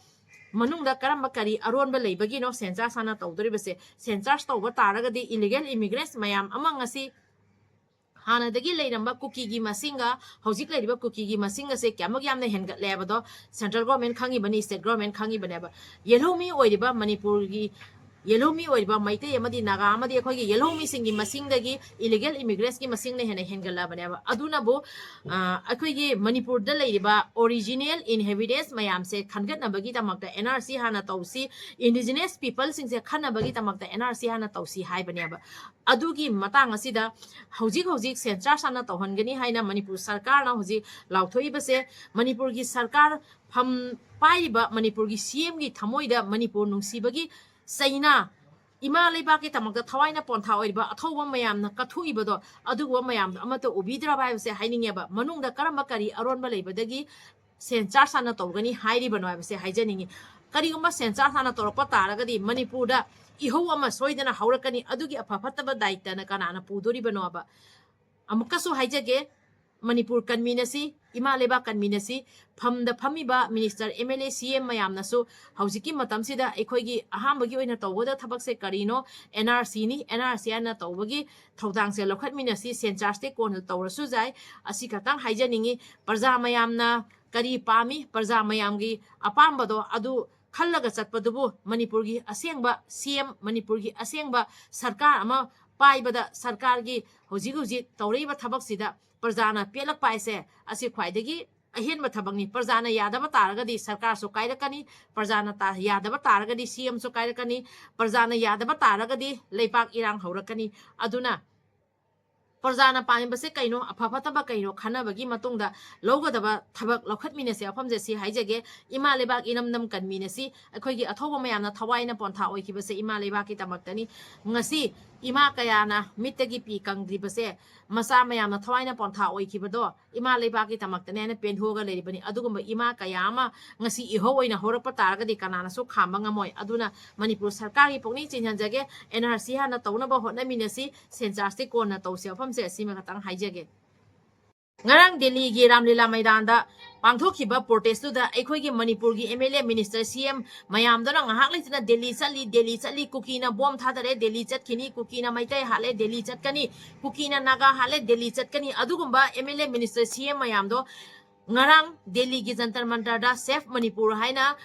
ꯃꯅꯨꯡꯗ ꯀꯔꯝꯕ ꯀꯔꯤ ꯑꯔꯣꯟꯕ ꯂꯩꯕꯒꯤꯅꯣ ꯁꯦꯟꯁꯥꯁ ꯍꯥꯟꯅ ꯇꯧꯗꯣꯔꯤꯕꯁꯦ? ꯁꯦꯟꯁꯥꯁ ꯇꯧꯕ ꯇꯥꯔꯒꯗꯤ ꯏꯂꯤꯒꯦꯜ ꯏꯃꯤꯒ꯭ꯔꯦꯟꯠꯁ ꯃꯌꯥꯝ ꯑꯃ ꯉꯁꯤ ꯍꯥꯟꯅꯗꯒꯤ ꯂꯩꯔꯝꯕ ꯀꯨꯀꯤꯒꯤ ꯃꯁꯤꯡꯒ ꯍꯧꯖꯤꯛ ꯂꯩꯔꯤꯕ ꯀꯨꯀꯤꯒꯤ ꯃꯁꯤꯡ ꯑꯁꯦ ꯀꯌꯥꯃꯨꯛ ꯌꯥꯝꯅ ꯍꯦꯟꯒꯠꯂꯦ ꯍꯥꯏꯕꯗꯣ ꯁꯦꯟꯇ꯭ꯔꯦꯜ ꯒꯣꯚꯔꯟꯃꯦꯟꯠ ꯈꯪꯉꯤꯕꯅꯤ, ꯁ꯭ꯇꯦꯠ ꯒꯣꯚꯔꯟꯃꯦꯟꯠ ꯈꯪꯉꯤꯕꯅꯦꯕ꯫ ꯌꯦꯜꯍꯧꯃꯤ ꯑꯣꯏꯔꯤꯕ ꯃꯅꯤꯄꯨꯔꯒꯤ ꯌꯦꯜꯍꯧꯃꯤ ꯑꯣꯏꯔꯤꯕ ꯃꯩꯇꯩ ꯑꯃꯗꯤ ꯅꯥꯒꯥ ꯑꯃꯗꯤ ꯑꯩꯈꯣꯏꯒꯤ ꯌꯦꯜꯍꯧꯃꯤꯁꯤꯡꯒꯤ ꯃꯁꯤꯡꯗꯒꯤ illegal immigrants ꯀꯤ ꯃꯁꯤꯡꯅ ꯍꯦꯟꯅ ꯍꯦꯟꯒꯠꯂꯕꯅꯦꯕ꯫ ꯑꯗꯨꯅꯕꯨ, ꯑ, ꯑꯩꯈꯣꯏꯒꯤ ꯃꯅꯤꯄꯨꯔꯗ ꯂꯩꯔꯤꯕ original inhabitants ꯃꯌꯥꯝꯁꯦ ꯈꯟꯒꯠꯅꯕꯒꯤꯗꯃꯛꯇ N R C ꯍꯥꯟꯅ ꯇꯧꯁꯤ, indigenous people ꯁꯤꯡꯁꯦ ꯈꯟꯅꯕꯒꯤꯗꯃꯛꯇ N R C ꯍꯥꯟꯅ ꯇꯧꯁꯤ ꯍꯥꯏꯕꯅꯦꯕ꯫ ꯑꯗꯨꯒꯤ ꯃꯇꯥꯡ ꯑꯁꯤꯗ ꯍꯧꯖꯤꯛ ꯍꯧꯖꯤꯛ census ꯍꯥꯟꯅ ꯇꯧꯍꯟꯒꯅꯤ ꯍꯥꯏꯅ ꯃꯅꯤꯄꯨꯔ ꯁꯔꯀꯥꯔꯅ ꯍꯧꯖꯤꯛ ꯂꯥꯎꯊꯣꯛꯏꯕꯁꯦ, ꯃꯅꯤꯄꯨꯔꯒꯤ ꯁꯔꯀꯥꯔ ꯐꯝ ꯄꯥꯏꯔꯤꯕ ꯃꯅꯤꯄꯨꯔꯒꯤ C M ꯒꯤ ꯊꯃꯣꯏꯗ ꯃꯅꯤꯄꯨꯔ ꯅꯨꯡꯁꯤꯕꯒꯤ ꯆꯩꯅꯥ, ꯏꯃꯥ ꯂꯩꯕꯥꯛꯀꯤꯗꯃꯛꯇ ꯊꯋꯥꯏꯅ ꯄꯣꯟꯊꯥ ꯑꯣꯏꯔꯤꯕ ꯑꯊꯧꯕ ꯃꯌꯥꯝꯅ ꯀꯠꯊꯣꯛꯏꯕꯗꯣ, ꯑꯗꯨꯒꯨꯝꯕ ꯃꯌꯥꯝꯗꯣ ꯑꯃꯠꯇ ꯎꯕꯤꯗ꯭ꯔꯕ ꯍꯥꯏꯕꯁꯦ ꯍꯥꯏꯅꯤꯡꯉꯦꯕ꯫ ꯃꯅꯨꯡꯗ ꯀꯔꯝꯕ ꯀꯔꯤ ꯑꯔꯣꯟꯕ ꯂꯩꯕꯗꯒꯤ census ꯍꯥꯟꯅ ꯇꯧꯒꯅꯤ ꯍꯥꯏꯔꯤꯕꯅꯣ ꯍꯥꯏꯕꯁꯦ ꯍꯥꯏꯖꯅꯤꯡꯉꯤ꯫ ꯀꯔꯤꯒꯨꯝꯕ census ꯍꯥꯟꯅ ꯇꯧꯔꯛꯄ ꯇꯥꯔꯒꯗꯤ ꯃꯅꯤꯄꯨꯔꯗ ꯏꯍꯧ ꯑꯃ ꯁꯣꯏꯗꯅ ꯍꯧꯔꯛꯀꯅꯤ꯫ ꯑꯗꯨꯒꯤ ꯑꯐ ꯐꯠꯇꯕ ꯗꯥꯏꯇꯅ ꯀꯅꯥꯅ ꯄꯨꯗꯣꯔꯤꯕꯅꯣꯕ? ꯑꯃꯨꯛꯀꯁꯨ ꯍꯥꯏꯖꯒꯦ, ꯃꯅꯤꯄꯨꯔ ꯀꯟꯃꯤꯟꯅꯁꯤ, ꯏꯃꯥ ꯂꯩꯕꯥꯛ ꯀꯟꯃꯤꯟꯅꯁꯤ꯫ ꯐꯝꯗ ꯐꯝꯃꯤꯕ minister, M L A, C M ꯃꯌꯥꯝꯅꯁꯨ ꯍꯧꯖꯤꯛꯀꯤ ꯃꯇꯝꯁꯤꯗ ꯑꯩꯈꯣꯏꯒꯤ ꯑꯍꯥꯟꯕꯒꯤ ꯑꯣꯏꯅ ꯇꯧꯒꯗꯕ ꯊꯕꯛꯁꯦ ꯀꯔꯤꯅꯣ? N R C ꯅꯤ꯫ N R C ꯍꯥꯟꯅ ꯇꯧꯕꯒꯤ ꯊꯧꯗꯥꯡꯁꯦ ꯂꯧꯈꯠꯃꯤꯟꯅꯁꯤ꯫ Census ꯇꯤ ꯀꯣꯟꯅ ꯇꯧꯔꯁꯨ ꯌꯥꯏ꯫ ꯑꯁꯤ ꯈꯛꯇꯪ ꯍꯥꯏꯖꯅꯤꯡꯉꯤ꯫ ꯄ꯭ꯔꯖꯥ ꯃꯌꯥꯝꯅ ꯀꯔꯤ ꯄꯥꯝꯃꯤ? ꯄ꯭ꯔꯖꯥ ꯃꯌꯥꯝꯒꯤ ꯑꯄꯥꯝꯕꯗꯣ ꯑꯗꯨ ꯈꯜꯂꯒ ꯆꯠꯄꯗꯨꯕꯨ ꯃꯅꯤꯄꯨꯔꯒꯤ ꯑꯁꯦꯡꯕ C M, ꯃꯅꯤꯄꯨꯔꯒꯤ ꯑꯁꯦꯡꯕ ꯁꯔꯀꯥꯔ ꯑꯃ ꯄꯥꯏꯕꯗ ꯁꯔꯀꯥꯔꯒꯤ ꯍꯧꯖꯤꯛ ꯍꯧꯖꯤꯛ ꯇꯧꯔꯛꯏꯕ ꯊꯕꯛꯁꯤꯗ ꯄ꯭ꯔꯖꯥꯅ ꯄꯦꯜꯂꯛꯄ ꯍꯥꯏꯁꯦ ꯑꯁꯤ ꯈ꯭ꯋꯥꯏꯗꯒꯤ ꯑꯍꯦꯟꯕ ꯊꯕꯛꯅꯤ꯫ ꯄ꯭ꯔꯖꯥꯅ ꯌꯥꯗꯕ ꯇꯥꯔꯒꯗꯤ ꯁꯔꯀꯥꯔꯁꯨ ꯀꯥꯏꯔꯛꯀꯅꯤ, ꯄ꯭ꯔꯖꯥꯅ ꯇꯥ-, ꯌꯥꯗꯕ ꯇꯥꯔꯒꯗꯤ C M ꯁꯨ ꯀꯥꯏꯔꯛꯀꯅꯤ, ꯄ꯭ꯔꯖꯥꯅ ꯌꯥꯗꯕ ꯇꯥꯔꯒꯗꯤ ꯂꯩꯕꯥꯛ ꯏꯔꯥꯡ ꯍꯧꯔꯛꯀꯅꯤ꯫ ꯑꯗꯨꯅ ꯄ꯭ꯔꯖꯥꯅ ꯄꯥꯝꯃꯤꯕꯁꯦ ꯀꯩꯅꯣ, ꯑꯐ ꯐꯠꯇꯕ ꯀꯩꯅꯣ ꯈꯟꯅꯕꯒꯤ ꯃꯇꯨꯡꯗ ꯂꯧꯒꯗꯕ ꯊꯕꯛ ꯂꯧꯈꯠꯃꯤꯟꯅꯁꯦ꯫ ꯋꯥꯐꯝꯁꯦ ꯁꯤ ꯍꯥꯏꯖꯒꯦ, ꯏꯃꯥ ꯂꯩꯕꯥꯛ ꯏꯔꯝꯗꯝ ꯀꯟꯃꯤꯟꯅꯁꯤ꯫ ꯑꯩꯈꯣꯏꯒꯤ ꯑꯊꯧꯕ ꯃꯌꯥꯝꯅ ꯊꯋꯥꯏꯅ ꯄꯣꯟꯊꯥ ꯑꯣꯏꯈꯤꯕꯁꯦ ꯏꯃꯥ ꯂꯩꯕꯥꯛꯀꯤꯗꯃꯛꯇꯅꯤ꯫ ꯉꯁꯤ ꯏꯃꯥ ꯀꯌꯥꯅ ꯃꯤꯠꯇꯒꯤ ꯄꯤ ꯀꯪꯗ꯭ꯔꯤꯕꯁꯦ, ꯃꯆꯥ ꯃꯌꯥꯝꯅ ꯊꯋꯥꯏꯅ ꯄꯣꯟꯊꯥ ꯑꯣꯏꯈꯤꯕꯗꯣ ꯏꯃꯥ ꯂꯩꯕꯥꯛꯀꯤꯗꯃꯛꯇꯅꯦ ꯍꯥꯏꯅ ꯄꯦꯟꯊꯣꯛꯑꯒ ꯂꯩꯔꯤꯕꯅꯤ꯫ ꯑꯗꯨꯒꯨꯝꯕ ꯏꯃꯥ ꯀꯌꯥ ꯑꯃ ꯉꯁꯤ ꯏꯍꯧ ꯑꯣꯏꯅ ꯍꯧꯔꯛꯄ ꯇꯥꯔꯒꯗꯤ ꯀꯅꯥꯅꯁꯨ ꯈꯥꯝꯕ ꯉꯝꯃꯣꯏ꯫ ꯑꯗꯨꯅ ꯃꯅꯤꯄꯨꯔ ꯁꯔꯀꯥꯔꯒꯤ ꯄꯨꯛꯅꯤꯡ ꯆꯤꯡꯍꯟꯖꯒꯦ, N R C ꯍꯥꯟꯅ ꯇꯧꯅꯕ ꯍꯣꯠꯅꯃꯤꯟꯅꯁꯤ, census ꯇꯤ ꯀꯣꯟꯅ ꯇꯧꯁꯤ꯫ ꯋꯥꯐꯝꯁꯦ ꯑꯁꯤꯃ ꯈꯛꯇꯪ ꯍꯥꯏꯖꯒꯦ꯫ ꯉꯔꯥꯡ ꯗꯦꯜꯂꯤꯒꯤ ꯔꯥꯝꯂꯤꯂꯥ ꯃꯩꯗꯥꯟꯗ ꯄꯥꯡꯊꯣꯛꯈꯤꯕ protest ꯇꯨꯗ ꯑꯩꯈꯣꯏꯒꯤ ꯃꯅꯤꯄꯨꯔꯒꯤ M L A, minister, C M ꯃꯌꯥꯝꯗꯨꯅ ꯉꯥꯏꯍꯥꯛ ꯂꯩꯇꯅ ꯗꯦꯜꯂꯤ ꯆꯠꯂꯤ, ꯗꯦꯜꯂꯤ ꯆꯠꯂꯤ, ꯀꯨꯀꯤꯅ ꯕꯣꯝ ꯊꯥꯗꯔꯦ, ꯗꯦꯜꯂꯤ ꯆꯠꯈꯤꯅꯤ, ꯀꯨꯀꯤꯅ ꯃꯩꯇꯩ ꯍꯥꯠꯂꯦ, ꯗꯦꯜꯂꯤ ꯆꯠꯀꯅꯤ, ꯀꯨꯀꯤꯅ ꯅꯥꯒꯥ ꯍꯥꯠꯂꯦ, ꯗꯦꯜꯂꯤ ꯆꯠꯀꯅꯤ꯫ ꯑꯗꯨꯒꯨꯝꯕ M L A, minister, C M ꯃꯌꯥꯝꯗꯣ ꯉꯔꯥꯡ ꯗꯦꯜꯂꯤꯒꯤ ꯖꯟꯇꯔ ꯃꯟꯇꯔꯗ Save Manipur ꯍꯥꯏꯅ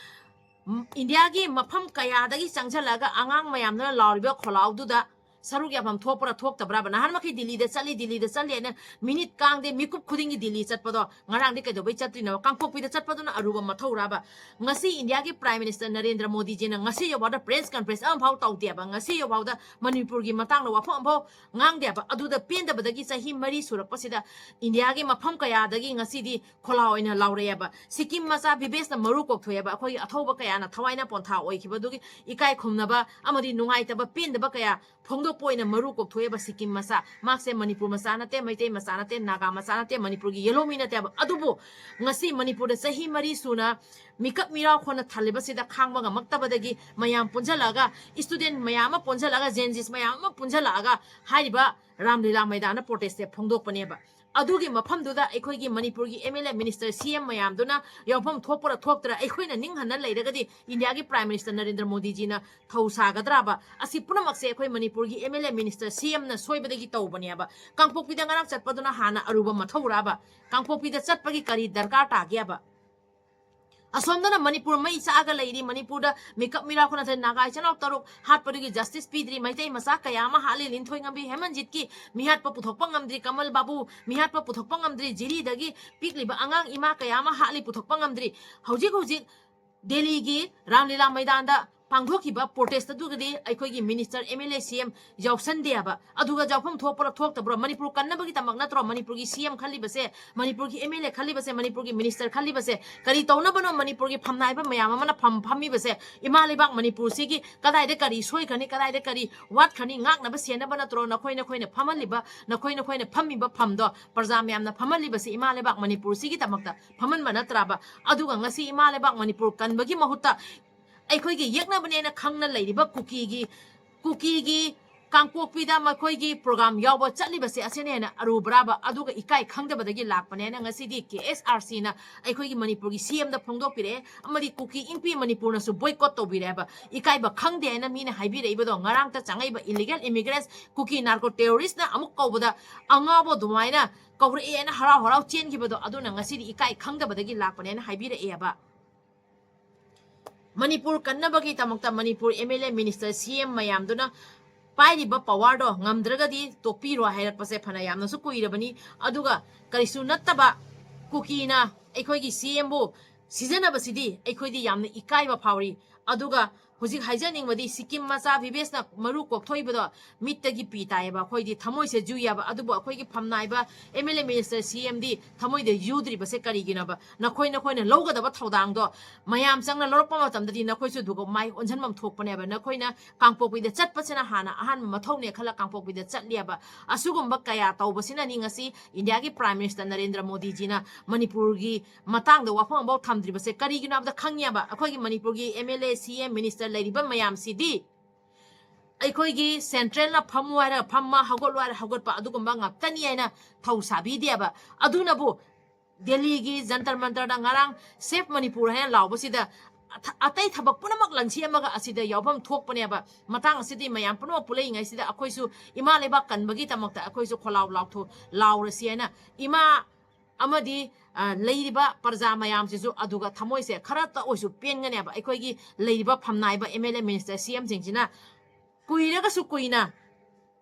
ꯏꯟꯗꯤꯌꯥꯒꯤ ꯃꯐꯝ ꯀꯌꯥꯗꯒꯤ ꯆꯪꯁꯤꯜꯂꯒ ꯑꯉꯥꯡ ꯃꯌꯥꯝꯗꯨꯅ ꯂꯥꯎꯔꯤꯕ ꯈꯣꯜꯂꯥꯎꯗꯨꯗ ꯁꯔꯨꯛ ꯌꯥꯐꯝ ꯊꯣꯛꯄ꯭ꯔꯥ ꯊꯣꯛꯇꯕ꯭ꯔꯥꯕ? ꯅꯍꯥꯟ ꯃꯈꯩ ꯗꯤꯜꯂꯤꯗ ꯆꯠꯂꯤ, ꯗꯤꯜꯂꯤꯗ ꯆꯠꯂꯤ ꯍꯥꯏꯅ ꯃꯤꯅꯤꯠ ꯀꯥꯡꯗꯦ ꯃꯤꯀꯨꯞ ꯈꯨꯗꯤꯡꯒꯤ ꯗꯤꯜꯂꯤ ꯆꯠꯄꯗꯣ ꯉꯔꯥꯡꯗꯤ ꯀꯩꯗꯧꯕꯩ ꯆꯠꯇ꯭ꯔꯤꯅꯣ? ꯀꯥꯡꯄꯣꯛꯄꯤꯗ ꯆꯠꯄꯗꯨꯅ ꯑꯔꯨꯕ ꯃꯊꯧꯔꯥꯕ? ꯉꯁꯤ ꯏꯟꯗꯤꯌꯥꯒꯤ Prime Minister ꯅꯔꯦꯟꯗ꯭ꯔ ꯃꯣꯗꯤꯖꯤꯅ ꯉꯁꯤ ꯌꯧꯐꯥꯎꯗ press conference ꯑꯃꯐꯥꯎ ꯇꯧꯗꯦꯕ꯫ ꯉꯁꯤ ꯌꯧꯐꯥꯎꯗ ꯃꯅꯤꯄꯨꯔꯒꯤ ꯃꯇꯥꯡꯗ ꯋꯥꯐꯝ ꯑꯃꯐꯥꯎ ꯉꯥꯡꯗꯦꯕ꯫ ꯑꯗꯨꯗ ꯄꯦꯟꯗꯕꯗꯒꯤ ꯆꯍꯤ ꯃꯔꯤ ꯁꯨꯔꯛꯄꯁꯤꯗ ꯏꯟꯗꯤꯌꯥꯒꯤ ꯃꯐꯝ ꯀꯌꯥꯗꯒꯤ ꯉꯁꯤꯗꯤ ꯈꯣꯜꯂꯥꯎ ꯑꯣꯏꯅ ꯂꯥꯎꯔꯛꯑꯦꯕ꯫ ꯁꯤꯛꯀꯤꯝ ꯃꯆꯥ ꯚꯤꯕꯦꯁꯅ ꯃꯔꯨ ꯀꯣꯛꯊꯣꯛꯑꯦꯕ꯫ ꯑꯩꯈꯣꯏꯒꯤ ꯑꯊꯧꯕ ꯀꯌꯥꯅ ꯊꯋꯥꯏꯅ ꯄꯣꯟꯊꯥ ꯑꯣꯏꯈꯤꯕꯗꯨꯒꯤ ꯏꯀꯥꯏ ꯈꯨꯝꯅꯕ ꯑꯃꯗꯤ ꯅꯨꯡꯉꯥꯏꯇꯕ, ꯄꯦꯟꯗꯕ ꯀꯌꯥ ꯐꯣꯡꯗꯣꯛꯄ ꯑꯣꯏꯅ ꯃꯔꯨ ꯀꯣꯛꯊꯣꯛꯑꯦꯕ ꯁꯤꯛꯀꯤꯝ ꯃꯆꯥ꯫ ꯃꯍꯥꯛꯁꯦ ꯃꯅꯤꯄꯨꯔ ꯃꯆꯥ ꯅꯠꯇꯦ, ꯃꯩꯇꯩ ꯃꯆꯥ ꯅꯠꯇꯦ, ꯅꯥꯒꯥ ꯃꯆꯥ ꯅꯠꯇꯦ, ꯃꯅꯤꯄꯨꯔꯒꯤ ꯌꯦꯜꯍꯧꯃꯤ ꯅꯠꯇꯦꯕ꯫ ꯑꯗꯨꯕꯨ ꯉꯁꯤ ꯃꯅꯤꯄꯨꯔꯗ ꯆꯍꯤ ꯃꯔꯤ ꯁꯨꯅ ꯃꯤꯀꯞ ꯃꯤꯔꯥꯎ ꯈꯣꯟꯅ ꯊꯜꯂꯤꯕꯁꯤꯗ ꯈꯥꯡꯕ ꯉꯝꯃꯛꯇꯕꯗꯒꯤ ꯃꯌꯥꯝ ꯄꯨꯟꯁꯤꯜꯂꯛꯑꯒ, student ꯃꯌꯥꯝ ꯑꯃ ꯄꯨꯟꯁꯤꯜꯂꯛꯑꯒ, Gen Zs ꯃꯌꯥꯝ ꯑꯃ ꯄꯨꯟꯁꯤꯜꯂꯛꯑꯒ ꯍꯥꯏꯔꯤꯕ ꯔꯥꯝꯂꯤꯂꯥ ꯃꯩꯗꯥꯟꯗ protest ꯁꯦ ꯐꯣꯡꯗꯣꯛꯄꯅꯦꯕ꯫ ꯑꯗꯨꯒꯤ ꯃꯐꯝꯗꯨꯗ ꯑꯩꯈꯣꯏꯒꯤ ꯃꯅꯤꯄꯨꯔꯒꯤ M L A, minister, C M ꯃꯌꯥꯝꯗꯨꯅ ꯌꯥꯎꯐꯝ ꯊꯣꯛꯄ꯭ꯔꯥ ꯊꯣꯛꯇ꯭ꯔꯥ, ꯑꯩꯈꯣꯏꯅ ꯅꯤꯡꯍꯟꯅ ꯂꯩꯔꯒꯗꯤ ꯏꯟꯗꯤꯌꯥꯒꯤ Prime Minister ꯅꯔꯦꯟꯗ꯭ꯔ ꯃꯣꯗꯤꯖꯤꯅ ꯊꯧ ꯁꯥꯒꯗ꯭ꯔꯥꯕ? ꯑꯁꯤ ꯄꯨꯝꯅꯃꯛꯁꯦ ꯑꯩꯈꯣꯏ ꯃꯅꯤꯄꯨꯔꯒꯤ M L A, minister, C M ꯅ ꯁꯣꯏꯕꯗꯒꯤ ꯇꯧꯕꯅꯦꯕ꯫ ꯀꯥꯡꯄꯣꯛꯄꯤꯗ ꯉꯔꯥꯡ ꯆꯠꯄꯗꯨꯅ ꯍꯥꯟꯅ ꯑꯔꯨꯕ ꯃꯊꯧꯔꯥꯕ? ꯀꯥꯡꯄꯣꯛꯄꯤꯗ ꯆꯠꯄꯒꯤ ꯀꯔꯤ ꯗꯔꯀꯥꯔ ꯇꯥꯒꯦꯕ? ꯑꯁꯣꯝꯗꯅ ꯃꯅꯤꯄꯨꯔ ꯃꯩ ꯆꯥꯛꯑꯒ ꯂꯩꯔꯤ, ꯃꯅꯤꯄꯨꯔꯗ ꯃꯤꯀꯞ ꯃꯤꯔꯥꯎ ꯈꯣꯟꯅ ꯊꯜꯂꯤ, ꯅꯥꯒꯥ ꯏꯆꯤꯟ ꯏꯅꯥꯎ ꯇꯔꯨꯛ ꯍꯥꯠꯄꯗꯨꯒꯤ justice ꯄꯤꯗ꯭ꯔꯤ, ꯃꯩꯇꯩ ꯃꯆꯥ ꯀꯌꯥ ꯑꯃ ꯍꯥꯠꯂꯤ, ꯂꯤꯟꯊꯣꯏꯉꯝꯕꯤ ꯍꯦꯃꯟꯖꯤꯠꯀꯤ ꯃꯤꯍꯥꯠꯄ ꯄꯨꯊꯣꯛꯄ ꯉꯝꯗ꯭ꯔꯤ, ꯀꯃꯜ ꯕꯥꯕꯨ ꯃꯤꯍꯥꯠꯄ ꯄꯨꯊꯣꯛꯄ ꯉꯝꯗ꯭ꯔꯤ, ꯖꯤꯔꯤꯗꯒꯤ ꯄꯤꯛꯂꯤꯕ ꯑꯉꯥꯡ ꯏꯃꯥ ꯀꯌꯥ ꯑꯃ ꯍꯥꯠꯂꯤ, ꯄꯨꯊꯣꯛꯄ ꯉꯝꯗ꯭ꯔꯤ꯫ ꯍꯧꯖꯤꯛ ꯍꯧꯖꯤꯛ ꯗꯦꯜꯂꯤꯒꯤ ꯔꯥꯝꯂꯤꯂꯥ ꯃꯩꯗꯥꯟꯗ ꯄꯥꯡꯊꯣꯛꯈꯤꯕ protest ꯑꯗꯨꯒꯗꯤ ꯑꯩꯈꯣꯏꯒꯤ minister, M L A, C M ꯌꯥꯎꯁꯟꯗꯦ ꯍꯥꯏꯕ꯫ ꯑꯗꯨꯒ ꯌꯥꯎꯐꯝ ꯊꯣꯛꯄ꯭ꯔꯥ ꯊꯣꯛꯇꯕ꯭ꯔꯥ? ꯃꯅꯤꯄꯨꯔ ꯀꯟꯅꯕꯒꯤꯗꯃꯛ ꯅꯠꯇ꯭ꯔꯣ ꯃꯅꯤꯄꯨꯔꯒꯤ C M ꯈꯜꯂꯤꯕꯁꯦ? ꯃꯅꯤꯄꯨꯔꯒꯤ M L A ꯈꯜꯂꯤꯕꯁꯦ? ꯃꯅꯤꯄꯨꯔꯒꯤ minister ꯈꯜꯂꯤꯕꯁꯦ? ꯀꯔꯤ ꯇꯧꯅꯕꯅꯣ ꯃꯅꯤꯄꯨꯔꯒꯤ ꯐꯝꯅꯥꯏꯕ ꯃꯌꯥꯝ ꯑꯃꯅ ꯐꯝ ꯐꯝꯃꯤꯕꯁꯦ? ꯏꯃꯥ ꯂꯩꯕꯥꯛ ꯃꯅꯤꯄꯨꯔꯁꯤꯒꯤ ꯀꯗꯥꯏꯗ ꯀꯔꯤ ꯁꯣꯏꯈ꯭ꯔꯅꯤ, ꯀꯗꯥꯏꯗ ꯀꯔꯤ ꯋꯥꯠꯈ꯭ꯔꯅꯤ, ꯉꯥꯛꯅꯕ ꯁꯦꯟꯅꯕ ꯅꯠꯇ꯭ꯔꯣ ꯅꯈꯣꯏ ꯅꯈꯣꯏꯅ ꯐꯝꯍꯜꯂꯤꯕ, ꯅꯈꯣꯏ ꯅꯈꯣꯏꯅ ꯐꯝꯃꯤꯕ ꯐꯝꯗꯣ? ꯄ꯭ꯔꯖꯥ ꯃꯌꯥꯝꯅ ꯐꯝꯍꯜꯂꯤꯕꯁꯤ ꯏꯃꯥ ꯂꯩꯕꯥꯛ ꯃꯅꯤꯄꯨꯔꯁꯤꯒꯤꯗꯃꯛꯇ ꯐꯝꯍꯟꯕ ꯅꯠꯇ꯭ꯔꯕ? ꯑꯗꯨꯒ ꯉꯁꯤ ꯏꯃꯥ ꯂꯩꯕꯥꯛ ꯃꯅꯤꯄꯨꯔ ꯀꯟꯕꯒꯤ ꯃꯍꯨꯠꯇ ꯑꯩꯈꯣꯏꯒꯤ ꯌꯦꯛꯅꯕꯅꯦꯅ ꯈꯪꯅ ꯂꯩꯔꯤꯕ ꯀꯨꯀꯤꯒꯤ, ꯀꯨꯀꯤꯒꯤ ꯀꯥꯡꯄꯣꯛꯄꯤꯗ ꯃꯈꯣꯏꯒꯤ program ꯌꯥꯎꯕ ꯆꯠꯂꯤꯕꯁꯦ ꯑꯁꯤꯅ ꯍꯦꯟꯅ ꯑꯔꯨꯕ꯭ꯔꯥꯕ? ꯑꯗꯨꯒ ꯏꯀꯥꯏ ꯈꯪꯗꯕꯗꯒꯤ ꯂꯥꯛꯄꯅꯦꯅ ꯉꯁꯤꯗꯤ K S R C ꯅ ꯑꯩꯈꯣꯏꯒꯤ ꯃꯅꯤꯄꯨꯔꯒꯤ C M ꯗ ꯐꯣꯡꯗꯣꯛꯄꯤꯔꯛꯑꯦ, ꯑꯃꯗꯤ ꯀꯨꯀꯤ ꯏꯪꯄꯤ ꯃꯅꯤꯄꯨꯔꯅꯁꯨ boycott ꯇꯧꯕꯤꯔꯦ ꯍꯥꯏꯕ꯫ ꯏꯀꯥꯏꯕ ꯈꯪꯗꯦ ꯍꯥꯏꯅ ꯃꯤꯅ ꯍꯥꯏꯕꯤꯔꯛꯏꯕꯗꯣ, ꯉꯔꯥꯡꯇ ꯆꯪꯉꯛꯏꯕ illegal immigrants, ꯀꯨꯀꯤ narco terrorist ꯅ ꯑꯃꯨꯛ ꯀꯧꯕꯗ ꯑꯉꯥꯎꯕ ꯑꯗꯨꯃꯥꯏꯅ ꯀꯧꯔꯛꯑꯦꯅ ꯍꯔꯥꯎ ꯍꯔꯥꯎ ꯆꯦꯟꯈꯤꯕꯗꯣ, ꯑꯗꯨꯅ ꯉꯁꯤꯗꯤ ꯏꯀꯥꯏ ꯈꯪꯗꯕꯗꯒꯤ ꯂꯥꯛꯄꯅꯦꯅ ꯍꯥꯏꯕꯤꯔꯛꯑꯦꯕ꯫ ꯃꯅꯤꯄꯨꯔ ꯀꯟꯅꯕꯒꯤꯗꯃꯛꯇ Manipur M L A, minister, C M ꯃꯌꯥꯝꯗꯨꯅ ꯄꯥꯏꯔꯤꯕ ꯄꯋꯥꯔꯗꯣ ꯉꯝꯗ꯭ꯔꯒꯗꯤ ꯇꯣꯛꯄꯤꯔꯣ ꯍꯥꯏꯔꯛꯄꯁꯦ ꯐꯅ ꯌꯥꯝꯅꯁꯨ ꯀꯨꯏꯔꯕꯅꯤ꯫ ꯑꯗꯨꯒ ꯀꯔꯤꯁꯨ ꯅꯠꯇꯕ ꯀꯨꯀꯤꯅ ꯑꯩꯈꯣꯏꯒꯤ ꯁꯤ ꯑꯦꯝꯕꯨ ꯁꯤꯖꯤꯟꯅꯕꯁꯤꯗꯤ ꯑꯩꯈꯣꯏꯗꯤ ꯌꯥꯝꯅ ꯏꯀꯥꯏꯕ ꯐꯥꯎꯔꯤ꯫ ꯑꯗꯨꯒ ꯍꯧꯖꯤꯛ ꯍꯥꯏꯖꯅꯤꯡꯕꯗꯤ ꯁꯤꯛꯀꯤꯝ ꯃꯆꯥ ꯚꯤꯚꯦꯁꯅ ꯃꯔꯨ ꯀꯣꯛꯊꯣꯛꯏꯕꯗꯣ ꯃꯤꯠꯇꯒꯤ ꯄꯤ ꯇꯥꯏꯌꯦꯕ, ꯑꯩꯈꯣꯏꯗꯤ ꯊꯃꯣꯏꯁꯦ ꯖꯨꯏꯌꯦꯕ꯫ ꯑꯗꯨꯕꯨ ꯑꯩꯈꯣꯏꯒꯤ ꯐꯝꯅꯥꯏꯕ ꯑꯦꯝ ꯑꯦꯜ ꯑꯦ, ꯃꯤꯅꯤꯁꯇꯔ, ꯁꯤ ꯑꯦꯝꯗꯤ ꯊꯃꯣꯏꯗ ꯌꯨꯗ꯭ꯔꯤꯕꯁꯦ ꯀꯔꯤꯒꯤꯅꯣꯕ? ꯅꯈꯣꯏ ꯅꯈꯣꯏꯅ ꯂꯧꯒꯗꯕ ꯊꯧꯗꯥꯡꯗꯣ ꯃꯌꯥꯝ ꯆꯪꯅ ꯂꯧꯔꯛꯄ ꯃꯇꯝꯗꯗꯤ ꯅꯈꯣꯏꯁꯨ ꯑꯗꯨꯒ ꯃꯥꯏ ꯑꯣꯟꯁꯤꯟꯐꯝ ꯊꯣꯛꯄꯅꯦꯕ꯫ ꯅꯈꯣꯏꯅ ꯀꯥꯡꯄꯣꯛꯄꯤꯗ ꯆꯠꯄꯁꯤꯅ ꯍꯥꯟꯅ ꯑꯍꯥꯟꯕ ꯃꯊꯧꯅꯦ ꯈꯜꯂ ꯀꯥꯡꯄꯣꯛꯄꯤꯗ ꯆꯠꯂꯦꯕ꯫ ꯑꯁꯤꯒꯨꯝꯕ ꯀꯌꯥ ꯇꯧꯕꯁꯤꯅꯅꯤ ꯉꯁꯤ ꯏꯟꯗꯤꯌꯥꯒꯤ ꯄ꯭ꯔꯥꯏꯝ ꯃꯤꯅꯤꯁꯇꯔ ꯅꯔꯦꯟꯗ꯭ꯔ ꯃꯣꯗꯤꯖꯤꯅ ꯃꯅꯤꯄꯨꯔꯒꯤ ꯃꯇꯥꯡꯗ ꯋꯥꯐꯝ ꯑꯃꯐꯥꯎ ꯊꯝꯗ꯭ꯔꯤꯕꯁꯦ ꯀꯔꯤꯒꯤꯅꯣ ꯍꯥꯏꯕꯗ, ꯈꯪꯉꯦꯕ, ꯑꯩꯈꯣꯏꯒꯤ ꯃꯅꯤꯄꯨꯔꯒꯤ ꯑꯦꯝ ꯑꯦꯜ ꯑꯦ, ꯁꯤ ꯑꯦꯝ, ꯃꯤꯅꯤꯁꯇꯔ ꯂꯩꯔꯤꯕ ꯃꯌꯥꯝꯁꯤꯗꯤ ꯑꯩꯈꯣꯏꯒꯤ ꯁꯦꯟꯇ꯭ꯔꯦꯜꯅ ꯐꯝꯃꯨ ꯍꯥꯏꯔꯒ ꯐꯝꯕ, ꯍꯧꯒꯠꯂꯨ ꯍꯥꯏꯔꯒ ꯍꯧꯒꯠꯄ, ꯑꯗꯨꯒꯨꯝꯕ ꯉꯥꯛꯇꯅꯤ ꯍꯥꯏꯅ ꯊꯧ ꯁꯥꯕꯤꯗꯦꯕ꯫ ꯑꯗꯨꯅꯕꯨ ꯗꯦꯜꯂꯤꯒꯤ ꯖꯟꯇꯔ ꯃꯟꯇꯔꯗ ꯉꯔꯥꯡ "Save Manipur" ꯍꯥꯏꯅ ꯂꯥꯎꯕꯁꯤꯗ ꯑꯊ-, ꯑꯇꯩ ꯊꯕꯛ ꯄꯨꯝꯅꯃꯛ ꯂꯪꯁꯤ ꯑꯃꯒ ꯑꯁꯤꯗ ꯌꯥꯎꯐꯝ ꯊꯣꯛꯄꯅꯦꯕ꯫ ꯃꯇꯥꯡ ꯑꯁꯤꯗꯤ ꯃꯌꯥꯝ ꯄꯨꯝꯅꯃꯛ ꯄꯨꯜꯂꯛꯏꯉꯩꯁꯤꯗ ꯑꯩꯈꯣꯏꯁꯨ ꯏꯃꯥ ꯂꯩꯕꯥꯛ ꯀꯟꯕꯒꯤꯗꯃꯛꯇ ꯑꯩꯈꯣꯏꯁꯨ ꯈꯣꯜꯂꯥꯎ ꯂꯥꯎꯊꯣ-, ꯂꯥꯎꯔꯁꯤ ꯍꯥꯏꯅ ꯏꯃꯥ ꯑꯃꯗꯤ, ꯑ, ꯂꯩꯔꯤꯕ ꯄ꯭ꯔꯖꯥ ꯃꯌꯥꯝꯁꯤꯁꯨ ꯑꯗꯨꯒ ꯊꯃꯣꯏꯁꯦ ꯈꯔꯇ ꯑꯣꯏꯁꯨ ꯄꯦꯟꯒꯅꯦꯕ꯫ ꯑꯩꯈꯣꯏꯒꯤ ꯂꯩꯔꯤꯕ ꯐꯝꯅꯥꯏꯕ ꯑꯦꯝ ꯑꯦꯜ ꯑꯦ, ꯃꯤꯅꯤꯁꯇꯔ, ꯁꯤ ꯑꯦꯝꯁꯤꯡꯁꯤꯅ ꯀꯨꯏꯔꯒꯁꯨ ꯀꯨꯏꯅ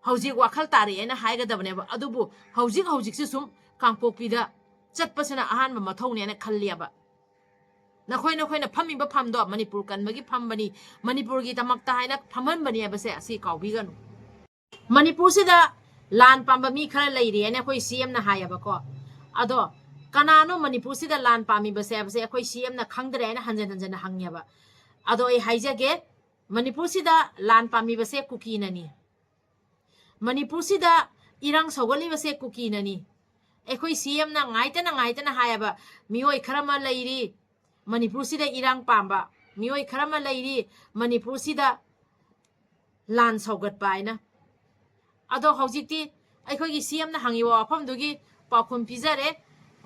ꯍꯧꯖꯤꯛ ꯋꯥꯈꯜ ꯇꯥꯔꯛꯑꯦꯅ ꯍꯥꯏꯒꯗꯕꯅꯦꯕ꯫ ꯑꯗꯨꯕꯨ ꯍꯧꯖꯤꯛ ꯍꯧꯖꯤꯛꯁꯤ ꯁꯨꯝ ꯀꯥꯡꯄꯣꯛꯄꯤꯗ ꯆꯠꯄꯁꯤꯅ ꯑꯍꯥꯟꯕ ꯃꯊꯧꯅꯦꯅ ꯈꯜꯂꯦꯕ꯫ ꯅꯈꯣꯏ ꯅꯈꯣꯏꯅ ꯐꯝꯃꯤꯕ ꯐꯝꯗꯣ ꯃꯅꯤꯄꯨꯔ ꯀꯟꯕꯒꯤ ꯐꯝꯕꯅꯤ, ꯃꯅꯤꯄꯨꯔꯒꯤꯗꯃꯛꯇ ꯍꯥꯏꯅ ꯐꯝꯍꯟꯕꯅꯤ ꯍꯥꯏꯕꯁꯦ ꯑꯁꯤ ꯀꯥꯎꯕꯤꯒꯅꯨ꯫ ꯃꯅꯤꯄꯨꯔꯁꯤꯗ ꯂꯥꯟ ꯄꯥꯝꯕ ꯃꯤ ꯈꯔ ꯂꯩꯔꯤ ꯍꯥꯏꯅ ꯑꯩꯈꯣꯏ ꯁꯤ ꯑꯦꯝꯅ ꯍꯥꯏꯌꯦꯕꯀꯣ꯫ ꯑꯗꯣ ꯀꯅꯥꯅꯣ ꯃꯅꯤꯄꯨꯔꯁꯤꯗ ꯂꯥꯟ ꯄꯥꯝꯃꯤꯕꯁꯦ ꯍꯥꯏꯕꯁꯦ ꯑꯩꯈꯣꯏ ꯁꯤ ꯑꯦꯝꯅ ꯈꯪꯗ꯭ꯔꯦ ꯍꯥꯏꯅ ꯍꯟꯖꯟ ꯍꯟꯖꯟꯅ ꯍꯪꯉꯦꯕ꯫ ꯑꯗꯣ ꯑꯩ ꯍꯥꯏꯖꯒꯦ, ꯃꯅꯤꯄꯨꯔꯁꯤꯗ ꯂꯥꯟ ꯄꯥꯝꯃꯤꯕꯁꯦ ꯀꯨꯀꯤꯅꯅꯤ꯫ ꯃꯅꯤꯄꯨꯔꯁꯤꯗ ꯏꯔꯥꯡ ꯁꯧꯒꯠꯂꯤꯕꯁꯦ ꯀꯨꯀꯤꯅꯅꯤ꯫ ꯑꯩꯈꯣꯏ ꯁꯤ ꯑꯦꯝꯅ ꯉꯥꯏꯇꯅ ꯉꯥꯏꯇꯅ ꯍꯥꯏꯌꯦꯕ, ꯃꯤꯑꯣꯏ ꯈꯔ ꯑꯃ ꯂꯩꯔꯤ ꯃꯅꯤꯄꯨꯔꯁꯤꯗ ꯏꯔꯥꯡ ꯄꯥꯝꯕ, ꯃꯤꯑꯣꯏ ꯈꯔ ꯑꯃ ꯂꯩꯔꯤ ꯃꯅꯤꯄꯨꯔꯁꯤꯗ ꯂꯥꯟ ꯁꯧꯒꯠꯄ ꯍꯥꯏꯅ꯫ ꯑꯗꯣ ꯍꯧꯖꯤꯛꯇꯤ ꯑꯩꯈꯣꯏꯒꯤ ꯁꯤ ꯑꯦꯝꯅ ꯍꯪꯉꯤꯕ ꯋꯥꯐꯝꯗꯨꯒꯤ ꯄꯥꯎꯈꯨꯝ ꯄꯤꯖꯔꯦ꯫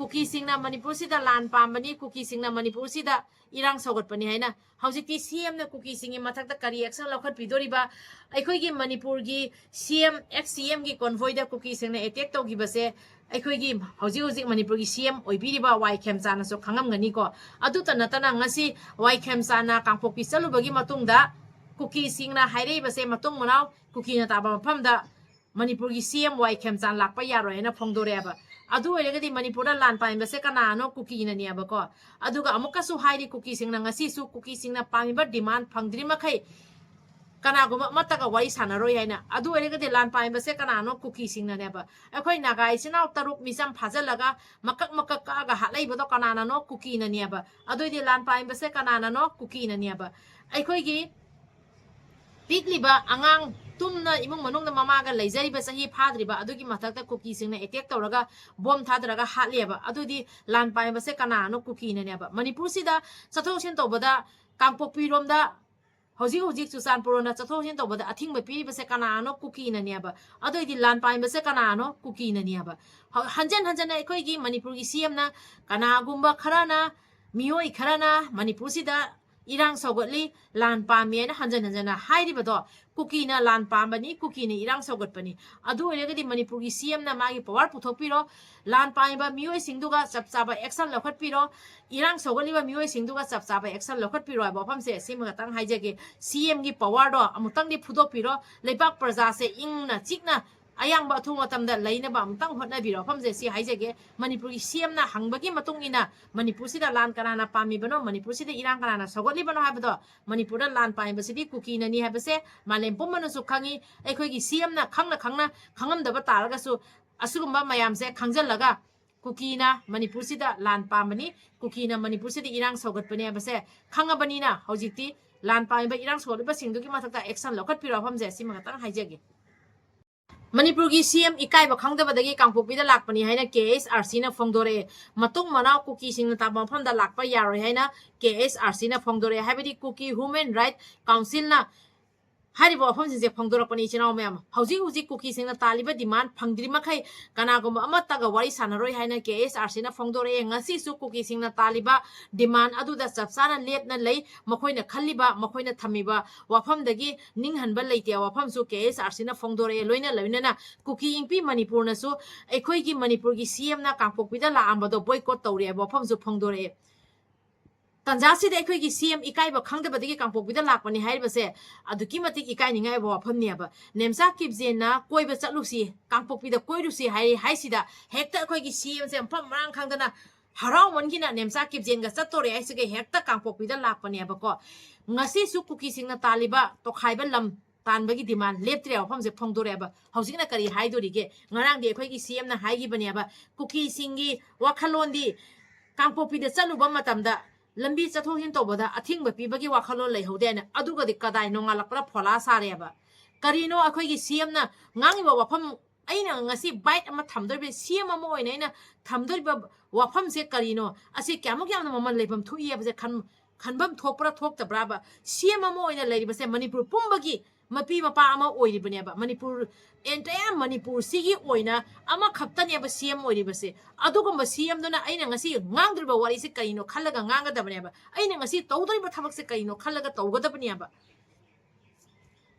ꯀꯨꯀꯤꯁꯤꯡꯅ ꯃꯅꯤꯄꯨꯔꯁꯤꯗ ꯂꯥꯟ ꯄꯥꯝꯕꯅꯤ, ꯀꯨꯀꯤꯁꯤꯡꯅ ꯃꯅꯤꯄꯨꯔꯁꯤꯗ ꯏꯔꯥꯡ ꯁꯧꯒꯠꯄꯅꯤ ꯍꯥꯏꯅ꯫ ꯍꯧꯖꯤꯛꯇꯤ ꯁꯤ ꯑꯦꯝꯅ ꯀꯨꯀꯤꯁꯤꯡꯒꯤ ꯃꯊꯛꯇ ꯀꯔꯤ action ꯂꯧꯈꯠꯄꯤꯗꯣꯔꯤꯕ? ꯑꯩꯈꯣꯏꯒꯤ ꯃꯅꯤꯄꯨꯔꯒꯤ ꯁꯤ ꯑꯦꯝ, ex C M ꯒꯤ convoy ꯗ ꯀꯨꯀꯤꯁꯤꯡꯅ attack ꯇꯧꯈꯤꯕꯁꯦ ꯑꯩꯈꯣꯏꯒꯤ ꯍꯧꯖꯤꯛ ꯍꯧꯖꯤꯛ ꯃꯅꯤꯄꯨꯔꯒꯤ ꯁꯤ ꯑꯦꯝ ꯑꯣꯏꯕꯤꯔꯤꯕ ꯋꯥꯏ ꯈꯦꯝꯆꯥꯅꯁꯨ ꯈꯪꯉꯝꯒꯅꯤꯀꯣ꯫ ꯑꯗꯨꯇ ꯅꯠꯇꯅ ꯉꯁꯤ ꯋꯥꯏ ꯈꯦꯝꯆꯥꯅ ꯀꯥꯡꯄꯣꯛꯄꯤ ꯆꯠꯂꯨꯕꯒꯤ ꯃꯇꯨꯡꯗ ꯀꯨꯀꯤꯁꯤꯡꯅ ꯍꯥꯏꯔꯛꯏꯕꯁꯦ ꯃꯇꯨꯡ ꯃꯅꯥꯎ ꯀꯨꯀꯤꯅ ꯇꯥꯕ ꯃꯐꯝꯗ ꯃꯅꯤꯄꯨꯔꯒꯤ ꯁꯤ ꯑꯦꯝ ꯋꯥꯏ ꯈꯦꯝꯆꯥꯟ ꯂꯥꯛꯄ ꯌꯥꯔꯣꯏ ꯍꯥꯏꯅ ꯐꯣꯡꯗꯣꯔꯛꯑꯦꯕ꯫ ꯑꯗꯨ ꯑꯣꯏꯔꯒꯗꯤ ꯃꯅꯤꯄꯨꯔꯗ ꯂꯥꯟ ꯄꯥꯏꯕꯁꯦ ꯀꯅꯥꯅꯣ? ꯀꯨꯀꯤꯅꯅꯦꯕꯀꯣ꯫ ꯑꯗꯨꯒ ꯑꯃꯨꯛꯀꯁꯨ ꯍꯥꯏꯔꯤ ꯀꯨꯀꯤꯁꯤꯡꯅ ꯉꯁꯤꯁꯨ ꯀꯨꯀꯤꯁꯤꯡꯅ ꯄꯥꯝꯃꯤꯕ demand ꯐꯪꯗ꯭ꯔꯤ ꯃꯈꯩ ꯀꯅꯥꯒꯨꯝꯕ ꯑꯃꯠꯇꯒ ꯋꯥꯔꯤ ꯁꯥꯟꯅꯔꯣꯏ ꯍꯥꯏꯅ꯫ ꯑꯗꯨ ꯑꯣꯏꯔꯒꯗꯤ ꯂꯥꯟ ꯄꯥꯏꯕꯁꯦ ꯀꯅꯥꯅꯣ? ꯀꯨꯀꯤꯁꯤꯡꯅꯅꯦꯕ꯫ ꯑꯩꯈꯣꯏ ꯅꯥꯒꯥ ꯏꯆꯤꯟ ꯏꯅꯥꯎ ꯇꯔꯨꯛ ꯃꯤꯆꯝ ꯐꯥꯖꯤꯜꯂꯒ ꯃꯀꯛ ꯃꯀꯛ ꯀꯛꯑꯒ ꯍꯥꯠꯂꯛꯏꯕꯗꯣ ꯀꯅꯥꯅꯅꯣ? ꯀꯨꯀꯤꯅꯅꯦꯕ꯫ ꯑꯗꯨꯑꯣꯏꯗꯤ ꯂꯥꯟ ꯄꯥꯏꯕꯁꯦ ꯀꯅꯥꯅꯅꯣ? ꯀꯨꯀꯤꯅꯅꯦꯕ꯫ ꯑꯩꯈꯣꯏꯒꯤ ꯄꯤꯛꯂꯤꯕ ꯑꯉꯥꯡ ꯇꯨꯝꯅ ꯏꯃꯨꯡ ꯃꯅꯨꯡꯗ ꯃꯃꯥꯒ ꯂꯩꯖꯔꯤꯕ ꯆꯍꯤ ꯐꯥꯗ꯭ꯔꯤꯕ ꯑꯗꯨꯒꯤ ꯃꯊꯛꯇ ꯀꯨꯀꯤꯁꯤꯡꯅ attack ꯇꯧꯔꯒ ꯕꯣꯝ ꯊꯥꯗꯔꯒ ꯍꯥꯠꯂꯦꯕ꯫ ꯑꯗꯨꯗꯤ ꯂꯥꯟ ꯄꯥꯏꯕꯁꯦ ꯀꯅꯥꯅꯣ? ꯀꯨꯀꯤꯅꯅꯦꯕ꯫ ꯃꯅꯤꯄꯨꯔꯁꯤꯗ ꯆꯠꯊꯣꯛ ꯆꯠꯁꯤꯟ ꯇꯧꯕꯗ ꯀꯥꯡꯄꯣꯛꯄꯤꯔꯣꯝꯗ ꯍꯧꯖꯤꯛ ꯍꯧꯖꯤꯛ ꯆꯨꯔꯆꯥꯟꯄꯨꯔꯔꯣꯝꯗ ꯆꯠꯊꯣꯛ ꯆꯠꯁꯤꯟ ꯇꯧꯕꯗ ꯑꯊꯤꯡꯕ ꯄꯤꯔꯤꯕꯁꯦ ꯀꯅꯥꯅꯣ? ꯀꯨꯀꯤꯅꯅꯦꯕ꯫ ꯑꯗꯨꯑꯣꯏꯗꯤ ꯂꯥꯟ ꯄꯥꯏꯕꯁꯦ ꯀꯅꯥꯅꯣ? ꯀꯨꯀꯤꯅꯅꯦꯕ꯫ ꯍ-, ꯍꯟꯖꯟ ꯍꯟꯖꯟꯅ ꯑꯩꯈꯣꯏꯒꯤ ꯃꯅꯤꯄꯨꯔꯒꯤ ꯁꯤ ꯑꯦꯝꯅ ꯀꯅꯥꯒꯨꯝꯕ ꯈꯔꯅ, ꯃꯤꯑꯣꯏ ꯈꯔꯅ ꯃꯅꯤꯄꯨꯔꯁꯤꯗ ꯏꯔꯥꯡ ꯁꯧꯒꯠꯂꯤ, ꯂꯥꯟ ꯄꯥꯝꯃꯤ ꯍꯥꯏꯅ ꯍꯟꯖꯟ ꯍꯟꯖꯟꯅ ꯍꯥꯏꯔꯤꯕꯗꯣ ꯀꯨꯀꯤꯅ ꯂꯥꯟ ꯄꯥꯝꯕꯅꯤ, ꯀꯨꯀꯤꯅ ꯏꯔꯥꯡ ꯁꯧꯒꯠꯄꯅꯤ꯫ ꯑꯗꯨ ꯑꯣꯏꯔꯒꯗꯤ ꯃꯅꯤꯄꯨꯔꯒꯤ ꯁꯤ ꯑꯦꯝꯅ ꯃꯥꯒꯤ power ꯄꯨꯊꯣꯛꯄꯤꯔꯣ, ꯂꯥꯟ ꯄꯥꯝꯃꯤꯕ ꯃꯤꯑꯣꯏꯁꯤꯡꯗꯨꯒ ꯆꯞ ꯆꯥꯕ action ꯂꯧꯈꯠꯄꯤꯔꯣ, ꯏꯔꯥꯡ ꯁꯧꯒꯠꯂꯤꯕ ꯃꯤꯑꯣꯏꯁꯤꯡꯗꯨꯒ ꯆꯞ ꯆꯥꯕ action ꯂꯧꯈꯠꯄꯤꯔꯣ ꯍꯥꯏꯕ ꯋꯥꯐꯝꯁꯦ ꯁꯤꯃ ꯈꯛꯇꯪ ꯍꯥꯏꯖꯒꯦ꯫ ꯁꯤ ꯑꯦꯝꯒꯤ power ꯗꯣ ꯑꯃꯨꯛꯇꯪꯗꯤ ꯐꯨꯗꯣꯛꯄꯤꯔꯣ, ꯂꯩꯕꯥꯛ ꯄ꯭ꯔꯖꯥꯁꯦ ꯏꯪꯅ ꯆꯤꯛꯅ ꯑꯌꯥꯡꯕ ꯑꯊꯣꯡ ꯃꯇꯝꯗ ꯂꯩꯅꯕ ꯑꯃꯨꯛꯇꯪ ꯍꯣꯠꯅꯕꯤꯔꯣ꯫ ꯋꯥꯐꯝꯁꯦ ꯁꯤ ꯍꯥꯏꯖꯒꯦ, ꯃꯅꯤꯄꯨꯔꯒꯤ ꯁꯤ ꯑꯦꯝꯅ ꯍꯪꯕꯒꯤ ꯃꯇꯨꯡ ꯏꯟꯅ ꯃꯅꯤꯄꯨꯔꯁꯤꯗ ꯂꯥꯟ ꯀꯅꯥꯅ ꯄꯥꯝꯃꯤꯕꯅꯣ, ꯃꯅꯤꯄꯨꯔꯁꯤꯗ ꯏꯔꯥꯡ ꯀꯅꯥꯅ ꯁꯧꯒꯠꯂꯤꯕꯅꯣ ꯍꯥꯏꯕꯗꯣ, ꯃꯅꯤꯄꯨꯔꯗ ꯂꯥꯟ ꯄꯥꯏꯕꯁꯤꯗꯤ ꯀꯨꯀꯤꯅꯅꯤ ꯍꯥꯏꯕꯁꯦ ꯃꯥꯂꯦꯝ ꯄꯨꯝꯕꯅꯁꯨ ꯈꯪꯉꯤ꯫ ꯑꯩꯈꯣꯏꯒꯤ ꯁꯤ ꯑꯦꯝꯅ ꯈꯪꯅ ꯈꯪꯅ ꯈꯪꯉꯝꯗꯕ ꯇꯥꯔꯒꯁꯨ ꯑꯁꯤꯒꯨꯝꯕ ꯃꯌꯥꯝꯁꯦ ꯈꯪꯖꯤꯜꯂꯒ ꯀꯨꯀꯤꯅ ꯃꯅꯤꯄꯨꯔꯁꯤꯗ ꯂꯥꯟ ꯄꯥꯝꯕꯅꯤ, ꯀꯨꯀꯤꯅ ꯃꯅꯤꯄꯨꯔꯁꯤꯗ ꯏꯔꯥꯡ ꯁꯧꯒꯠꯄꯅꯤ ꯍꯥꯏꯕꯁꯦ ꯈꯪꯉꯕꯅꯤꯅ ꯍꯧꯖꯤꯛꯇꯤ ꯂꯥꯟ ꯄꯥꯝꯃꯤꯕ ꯏꯔꯥꯡ ꯁꯧꯒꯠꯂꯤꯕꯁꯤꯡꯗꯨꯒꯤ ꯃꯊꯛꯇ action ꯂꯧꯈꯠꯄꯤꯔꯣ꯫ ꯋꯥꯐꯝꯁꯦ ꯁꯤꯃ ꯈꯛꯇꯪ ꯍꯥꯏꯖꯒꯦ꯫ ꯃꯅꯤꯄꯨꯔꯒꯤ ꯁꯤ ꯑꯦꯝ ꯏꯀꯥꯏꯕ ꯈꯪꯗꯕꯗꯒꯤ ꯀꯥꯡꯄꯣꯛꯄꯤꯗ ꯂꯥꯛꯄꯅꯤ ꯍꯥꯏꯅ ꯀꯦ ꯑꯦꯁ ꯑꯥꯔ ꯁꯤꯅ ꯐꯣꯡꯗꯣꯔꯛꯑꯦ꯫ ꯃꯇꯨꯡ ꯃꯅꯥꯎ ꯀꯨꯀꯤꯁꯤꯡꯅ ꯇꯥꯕ ꯃꯐꯝꯗ ꯂꯥꯛꯄ ꯌꯥꯔꯣꯏ ꯍꯥꯏꯅ ꯀꯦ ꯑꯦꯁ ꯑꯥꯔ ꯁꯤꯅ ꯐꯣꯡꯗꯣꯔꯛꯑꯦ꯫ ꯍꯥꯏꯕꯗꯤ ꯀꯨꯀꯤ ꯍ꯭ꯌꯨꯃꯦꯟ ꯔꯥꯏꯠ ꯀꯥꯎꯟꯁꯤꯜꯅ ꯍꯥꯏꯔꯤꯕ ꯋꯥꯐꯝꯁꯤꯡꯁꯦ ꯐꯣꯡꯗꯣꯔꯛꯄꯅꯤ, ꯏꯆꯤꯟ ꯏꯅꯥꯎ ꯃꯌꯥꯝ꯫ ꯍꯧꯖꯤꯛ ꯍꯧꯖꯤꯛ ꯀꯨꯀꯤꯁꯤꯡꯅ ꯇꯥꯜꯂꯤꯕ demand ꯐꯪꯗ꯭ꯔꯤ ꯃꯈꯩ ꯀꯅꯥꯒꯨꯝꯕ ꯑꯃꯠꯇꯒ ꯋꯥꯔꯤ ꯁꯥꯟꯅꯔꯣꯏ ꯍꯥꯏꯅ ꯀꯦ ꯑꯦꯁ ꯑꯥꯔ ꯁꯤꯅ ꯐꯣꯡꯗꯣꯔꯛꯑꯦ꯫ ꯉꯁꯤꯁꯨ ꯀꯨꯀꯤꯁꯤꯡꯅ ꯇꯥꯜꯂꯤꯕ demand ꯑꯗꯨꯗ ꯆꯞ ꯆꯥꯅ ꯂꯦꯞꯅ ꯂꯩ꯫ ꯃꯈꯣꯏꯅ ꯈꯜꯂꯤꯕ, ꯃꯈꯣꯏꯅ ꯊꯝꯃꯤꯕ ꯋꯥꯐꯝꯗꯒꯤ ꯅꯤꯡꯍꯟꯕ ꯂꯩꯇꯦ ꯋꯥꯐꯝꯁꯨ ꯀꯦ ꯑꯦꯁ ꯑꯥꯔ ꯁꯤꯅ ꯐꯣꯡꯗꯣꯔꯛꯑꯦ꯫ ꯂꯣꯏꯅ ꯂꯣꯏꯅꯅ ꯀꯨꯀꯤ ꯏꯪꯄꯤ ꯃꯅꯤꯄꯨꯔꯅꯁꯨ ꯑꯩꯈꯣꯏꯒꯤ ꯃꯅꯤꯄꯨꯔꯒꯤ ꯁꯤ ꯑꯦꯝꯅ ꯀꯥꯡꯄꯣꯛꯄꯤꯗ ꯂꯥꯛꯑꯝꯕꯗꯣ boycott ꯇꯧꯔꯦ ꯍꯥꯏꯕ ꯋꯥꯐꯝꯁꯨ ꯐꯣꯡꯗꯣꯔꯛꯑꯦ꯫ ꯇꯟꯖꯥꯁꯤꯗ ꯑꯩꯈꯣꯏꯒꯤ ꯁꯤ ꯑꯦꯝ ꯏꯀꯥꯏꯕ ꯈꯪꯗꯕꯗꯒꯤ ꯀꯥꯡꯄꯣꯛꯄꯤꯗ ꯂꯥꯛꯄꯅꯤ ꯍꯥꯏꯔꯤꯕꯁꯦ ꯑꯗꯨꯛꯀꯤ ꯃꯇꯤꯛ ꯏꯀꯥꯏꯅꯤꯡꯉꯥꯏ ꯑꯣꯏꯕ ꯋꯥꯐꯝꯅꯦꯕ꯫ ꯅꯦꯝꯆꯥ ꯀꯤꯞꯖꯦꯟꯅ ꯀꯣꯏꯕ ꯆꯠꯂꯨꯁꯤ, ꯀꯥꯡꯄꯣꯛꯄꯤꯗ ꯀꯣꯏꯔꯨꯁꯤ ꯍꯥꯏ, ꯍꯥꯏꯁꯤꯗ ꯍꯦꯛꯇ ꯑꯩꯈꯣꯏꯒꯤ ꯁꯤ ꯑꯦꯝꯁꯦ ꯃꯐꯝ ꯃꯔꯥꯡ ꯈꯪꯗꯅ ꯍꯔꯥꯎꯃꯟꯈꯤꯅ ꯅꯦꯝꯆꯥ ꯀꯤꯞꯖꯦꯟꯒ ꯆꯠꯇꯣꯔꯦ ꯍꯥꯏꯁꯤꯒ ꯍꯦꯛꯇ ꯀꯥꯡꯄꯣꯛꯄꯤꯗ ꯂꯥꯛꯄꯅꯦꯕꯀꯣ꯫ ꯉꯁꯤꯁꯨ ꯀꯨꯀꯤꯁꯤꯡꯅ ꯇꯥꯜꯂꯤꯕ ꯇꯣꯈꯥꯏꯕ ꯂꯝ ꯇꯥꯟꯕꯒꯤ demand ꯂꯦꯞꯇ꯭ꯔꯦ ꯋꯥꯐꯝꯁꯦ ꯐꯣꯡꯗꯣꯔꯛꯑꯦꯕ꯫ ꯍꯧꯖꯤꯛꯅ ꯀꯔꯤ ꯍꯥꯏꯗꯣꯔꯤꯒꯦ? ꯉꯔꯥꯡꯗꯤ ꯑꯩꯈꯣꯏꯒꯤ ꯁꯤ ꯑꯦꯝꯅ ꯍꯥꯏꯈꯤꯕꯅꯦꯕ, ꯀꯨꯀꯤꯁꯤꯡꯒꯤ ꯋꯥꯈꯜꯂꯣꯟꯗꯤ ꯀꯥꯡꯄꯣꯛꯄꯤꯗ ꯆꯠꯂꯨꯕ ꯃꯇꯝꯗ ꯂꯝꯕꯤ ꯆꯠꯊꯣꯛ ꯆꯠꯁꯤꯟ ꯇꯧꯕꯗ ꯑꯊꯤꯡꯕ ꯄꯤꯕꯒꯤ ꯋꯥꯈꯜꯂꯣꯟ ꯂꯩꯍꯧꯗꯦ ꯍꯥꯏꯅ꯫ ꯑꯗꯨꯒꯗꯤ ꯀꯗꯥꯏ, ꯅꯣꯡꯉꯥꯜꯂꯛꯄꯗ ꯐꯣꯂꯥ ꯁꯥꯔꯦꯕ꯫ ꯀꯔꯤꯅꯣ ꯑꯩꯈꯣꯏꯒꯤ ꯁꯤ ꯑꯦꯝꯅ ꯉꯥꯡꯉꯤꯕ ꯋꯥꯐꯝ? ꯑꯩꯅ ꯉꯁꯤ bite ꯑꯃ ꯊꯝꯗꯣꯔꯤꯕ, ꯁꯤ ꯑꯦꯝ ꯑꯃ ꯑꯣꯏꯅ ꯑꯩꯅ ꯊꯝꯗꯣꯔꯤꯕ ꯋꯥꯐꯝꯁꯦ ꯀꯔꯤꯅꯣ? ꯑꯁꯤ ꯀꯌꯥꯃꯨꯛ ꯌꯥꯝꯅ ꯃꯃꯜ ꯂꯩꯐꯝ ꯊꯣꯛꯏ ꯍꯥꯏꯕꯁꯦ ꯈꯟ-, ꯈꯟꯐꯝ ꯊꯣꯛꯄ꯭ꯔꯥ ꯊꯣꯛꯇꯕ꯭ꯔꯥꯕ? ꯁꯤ ꯑꯦꯝ ꯑꯃ ꯑꯣꯏꯅ ꯂꯩꯔꯤꯕꯁꯦ ꯃꯅꯤꯄꯨꯔ ꯄꯨꯝꯕꯒꯤ ꯃꯄꯤ ꯃꯄꯥ ꯑꯃ ꯑꯣꯏꯔꯤꯕꯅꯦꯕ꯫ ꯃꯅꯤꯄꯨꯔ, entire ꯃꯅꯤꯄꯨꯔꯁꯤꯒꯤ ꯑꯣꯏꯅ ꯑꯃꯈꯛꯇꯅꯦꯕ ꯁꯤ ꯑꯦꯝ ꯑꯣꯏꯔꯤꯕꯁꯦ꯫ ꯑꯗꯨꯒꯨꯝꯕ ꯁꯤ ꯑꯦꯝꯗꯨꯅ ꯑꯩꯅ ꯉꯁꯤ ꯉꯥꯡꯗꯣꯔꯤꯕ ꯋꯥꯔꯤꯁꯦ ꯀꯔꯤꯅꯣ ꯈꯜꯂꯒ ꯉꯥꯡꯒꯗꯕꯅꯦꯕ꯫ ꯑꯩꯅ ꯉꯁꯤ ꯇꯧꯗꯣꯔꯤꯕ ꯊꯕꯛꯁꯦ ꯀꯔꯤꯅꯣ ꯈꯜꯂꯒ ꯇꯧꯒꯗꯕꯅꯦꯕ꯫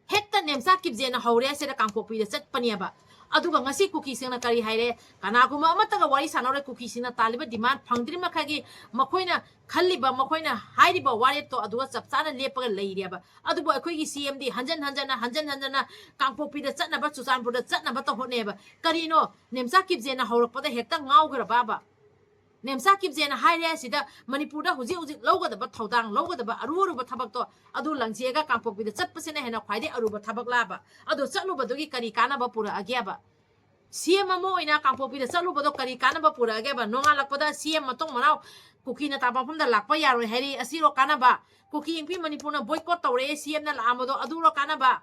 ꯍꯦꯛꯇ ꯅꯦꯝꯆꯥ ꯀꯤꯞꯖꯦꯟꯅ ꯍꯧꯔꯦ ꯁꯤꯗ ꯀꯥꯡꯄꯣꯛꯄꯤꯗ ꯆꯠꯄꯅꯦꯕ꯫ ꯑꯗꯨꯒ ꯉꯁꯤ ꯀꯨꯀꯤꯁꯤꯡꯅ ꯀꯔꯤ ꯍꯥꯏꯔꯦ? ꯀꯅꯥꯒꯨꯝꯕ ꯑꯃꯠꯇꯒ ꯋꯥꯔꯤ ꯁꯥꯟꯅꯔꯣꯏ꯫ ꯀꯨꯀꯤꯁꯤꯡꯅ ꯇꯥꯜꯂꯤꯕ demand ꯐꯪꯗ꯭ꯔꯤ ꯃꯈꯩꯒꯤ ꯃꯈꯣꯏꯅ ꯈꯜꯂꯤꯕ, ꯃꯈꯣꯏꯅ ꯍꯥꯏꯔꯤꯕ ꯋꯥꯔꯦꯞꯇꯣ ꯑꯗꯨꯒ ꯆꯞ ꯆꯥꯅ ꯂꯦꯞꯄꯒ ꯂꯩꯔꯦꯕ꯫ ꯑꯗꯨꯕꯨ ꯑꯩꯈꯣꯏꯒꯤ ꯁꯤ ꯑꯦꯝꯗꯤ ꯍꯟꯖꯟ ꯍꯟꯖꯟꯅ, ꯍꯟꯖꯟ ꯍꯟꯖꯟꯅ ꯀꯥꯡꯄꯣꯛꯄꯤꯗ ꯆꯠꯅꯕ, ꯆꯨꯔꯆꯥꯟꯄꯨꯔꯗ ꯆꯠꯅꯕꯇ ꯍꯣꯠꯅꯩꯕ꯫ ꯀꯔꯤꯅꯣ? ꯅꯦꯝꯆꯥ ꯀꯤꯞꯖꯦꯟꯅ ꯍꯧꯔꯛꯄꯗ ꯍꯦꯛꯇ ꯉꯥꯎꯈ꯭ꯔꯕꯕ? ꯅꯦꯝꯆꯥ ꯀꯤꯞꯖꯦꯟꯅ ꯍꯥꯏꯔꯦ ꯁꯤꯗ ꯃꯅꯤꯄꯨꯔꯗ ꯍꯧꯖꯤꯛ ꯍꯧꯖꯤꯛ ꯂꯧꯒꯗꯕ ꯊꯧꯗꯥꯡ, ꯂꯧꯒꯗꯕ ꯑꯔꯨ ꯑꯔꯨꯕ ꯊꯕꯛꯇꯣ ꯑꯗꯨ ꯂꯪꯖꯦꯒ ꯀꯥꯡꯄꯣꯛꯄꯤꯗ ꯆꯠꯄꯁꯤꯅ ꯍꯦꯟꯅ ꯈ꯭ꯋꯥꯏꯗꯒꯤ ꯑꯔꯨꯕ ꯊꯕꯛ ꯂꯥꯕ? ꯑꯗꯣ ꯆꯠꯂꯨꯕꯗꯨꯒꯤ ꯀꯔꯤ ꯀꯥꯟꯅꯕ ꯄꯨꯔꯛꯑꯒꯦꯕ? ꯁꯤ ꯑꯦꯝ ꯑꯃ ꯑꯣꯏꯅ ꯀꯥꯡꯄꯣꯛꯄꯤꯗ ꯆꯠꯂꯨꯕꯗꯣ ꯀꯔꯤ ꯀꯥꯟꯅꯕ ꯄꯨꯔꯛꯑꯒꯦꯕ? ꯅꯣꯡꯉꯥꯜꯂꯛꯄꯗ ꯁꯤ ꯑꯦꯝ ꯃꯇꯨꯡ ꯃꯅꯥꯎ ꯀꯨꯀꯤꯅ ꯇꯥꯕ ꯃꯐꯝꯗ ꯂꯥꯛꯄ ꯌꯥꯔꯣꯏ ꯍꯥꯏꯔꯤ, ꯑꯁꯤꯔꯣ ꯀꯥꯟꯅꯕ? ꯀꯨꯀꯤ ꯏꯪꯄꯤ ꯃꯅꯤꯄꯨꯔꯅ boycott ꯇꯧꯔꯛꯑꯦ, ꯁꯤ ꯑꯦꯝꯅ ꯂꯥꯛꯑꯝꯕꯗꯣ ꯑꯗꯨꯔꯣ ꯀꯥꯟꯅꯕ?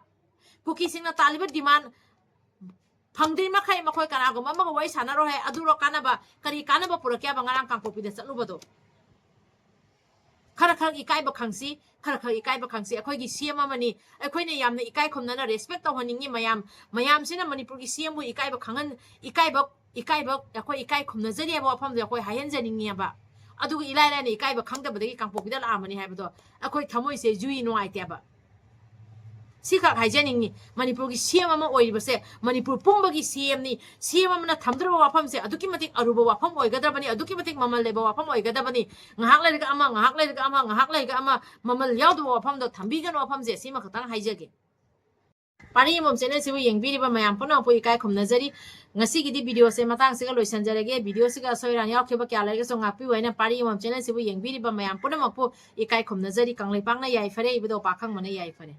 ꯀꯨꯀꯤꯁꯤꯡꯅ ꯇꯥꯜꯂꯤꯕ demand ꯐꯪꯗ꯭ꯔꯤ ꯃꯈꯩ ꯃꯈꯣꯏ ꯀꯅꯥꯒꯨꯝꯕ ꯑꯃꯒ ꯋꯥꯔꯤ ꯁꯥꯟꯅꯔꯣꯏ ꯍꯥꯏ, ꯑꯗꯨꯔꯣ ꯀꯥꯟꯅꯕ? ꯀꯔꯤ ꯀꯥꯟꯅꯕ ꯄꯨꯔꯛꯀꯦꯕ ꯉꯔꯥꯡ ꯀꯥꯡꯄꯣꯛꯄꯤꯗ ꯆꯠꯂꯨꯕꯗꯣ? ꯈꯔ ꯈꯔ ꯏꯀꯥꯏꯕ ꯈꯪꯁꯤ, ꯈꯔ ꯈꯔ ꯏꯀꯥꯏꯕ ꯈꯪꯁꯤ꯫ ꯑꯩꯈꯣꯏꯒꯤ ꯁꯤ ꯑꯦꯝ ꯑꯃꯅꯤ, ꯑꯩꯈꯣꯏꯅ ꯌꯥꯝꯅ ꯏꯀꯥꯏ ꯈꯨꯝꯅꯅ ꯔꯦꯁꯄꯦꯛ ꯇꯧꯍꯟꯅꯤꯡꯉꯤ ꯃꯌꯥꯝ꯫ ꯃꯌꯥꯝꯁꯤꯅ ꯃꯅꯤꯄꯨꯔꯒꯤ ꯁꯤ ꯑꯦꯝꯕꯨ ꯏꯀꯥꯏꯕ ꯈꯪꯍꯟ-, ꯏꯀꯥꯏꯕ, ꯏꯀꯥꯏꯕ, ꯑꯩꯈꯣꯏ ꯏꯀꯥꯏ ꯈꯨꯝꯅꯖꯔꯤ ꯍꯥꯏꯕ ꯋꯥꯐꯝꯁꯦ ꯑꯩꯈꯣꯏ ꯍꯥꯏꯍꯟꯖꯅꯤꯡꯉꯦꯕ꯫ ꯑꯗꯨꯒ ꯏꯂꯥꯏ ꯂꯥꯏꯅ ꯏꯀꯥꯏꯕ ꯈꯪꯗꯕꯗꯒꯤ ꯀꯥꯡꯄꯣꯛꯄꯤꯗ ꯂꯥꯛꯑꯝꯕꯅꯤ ꯍꯥꯏꯕꯗꯣ ꯑꯩꯈꯣꯏ ꯊꯃꯣꯏꯁꯦ ꯖꯨꯏ ꯅꯨꯡꯉꯥꯏꯇꯦꯕ꯫ ꯁꯤꯈꯛ ꯍꯥꯏꯖꯅꯤꯡꯉꯤ, ꯃꯅꯤꯄꯨꯔꯒꯤ ꯁꯤ ꯑꯦꯝ ꯑꯃ ꯑꯣꯏꯔꯤꯕꯁꯦ ꯃꯅꯤꯄꯨꯔ ꯄꯨꯝꯕꯒꯤ ꯁꯤ ꯑꯦꯝꯅꯤ꯫ ꯁꯤ ꯑꯦꯝ ꯑꯃꯅ ꯊꯝꯗ꯭ꯔꯕ ꯋꯥꯐꯝꯁꯦ ꯑꯗꯨꯛꯀꯤ ꯃꯇꯤꯛ ꯑꯔꯨꯕ ꯋꯥꯐꯝ ꯑꯣꯏꯒꯗꯕꯅꯤ, ꯑꯗꯨꯛꯀꯤ ꯃꯇꯤꯛ ꯃꯃꯜ ꯂꯩꯕ ꯋꯥꯐꯝ ꯑꯣꯏꯒꯗꯕꯅꯤ꯫ ꯉꯥꯏꯍꯥꯛ ꯂꯩꯔꯒ ꯑꯃ, ꯉꯥꯏꯍꯥꯛ ꯂꯩꯔꯒ ꯑꯃ, ꯉꯥꯏꯍꯥꯛ ꯂꯩꯔꯒ ꯑꯃ, ꯃꯃꯜ ꯌꯥꯎꯗꯕ ꯋꯥꯐꯝꯗꯣ ꯊꯝꯕꯤꯒꯅꯨ꯫ ꯋꯥꯐꯝꯁꯦ ꯁꯤꯃ ꯈꯛꯇꯪ ꯍꯥꯏꯖꯒꯦ꯫ ꯄꯥꯔꯤ ꯑꯃꯃꯝ ꯆꯦꯅꯦꯜꯁꯤꯕꯨ ꯌꯦꯡꯕꯤꯔꯤꯕ ꯃꯌꯥꯝ ꯄꯨꯝꯅꯃꯛꯄꯨ ꯏꯀꯥꯏ ꯈꯨꯝꯅꯖꯔꯤ꯫ ꯉꯁꯤꯒꯤꯗꯤ ꯚꯤꯗꯤꯑꯣꯁꯦ ꯃꯇꯥꯡꯁꯤꯒ ꯂꯣꯏꯁꯤꯟꯖꯔꯒꯦ꯫ ꯚꯤꯗꯤꯑꯣꯁꯤꯒ ꯑꯁꯣꯏ ꯑꯔꯥꯟ ꯌꯥꯎꯈꯤꯕ ꯀꯌꯥ ꯂꯩꯔꯒꯁꯨ ꯉꯥꯛꯄꯤꯌꯨ ꯍꯥꯏꯅ ꯄꯥꯔꯤ ꯑꯃꯃꯝ ꯆꯦꯅꯦꯜꯁꯤꯕꯨ ꯌꯦꯡꯕꯤꯔꯤꯕ ꯃꯌꯥꯝ ꯄꯨꯝꯅꯃꯛꯄꯨ ꯏꯀꯥꯏ ꯈꯨꯝꯅꯖꯔꯤ꯫ ꯀꯪꯂꯩꯄꯥꯛꯅ ꯌꯥꯏꯐꯔꯦ, ꯏꯕꯨꯙꯧ ꯄꯥꯈꯪꯕꯅ ꯌꯥꯏꯐꯔꯦ꯫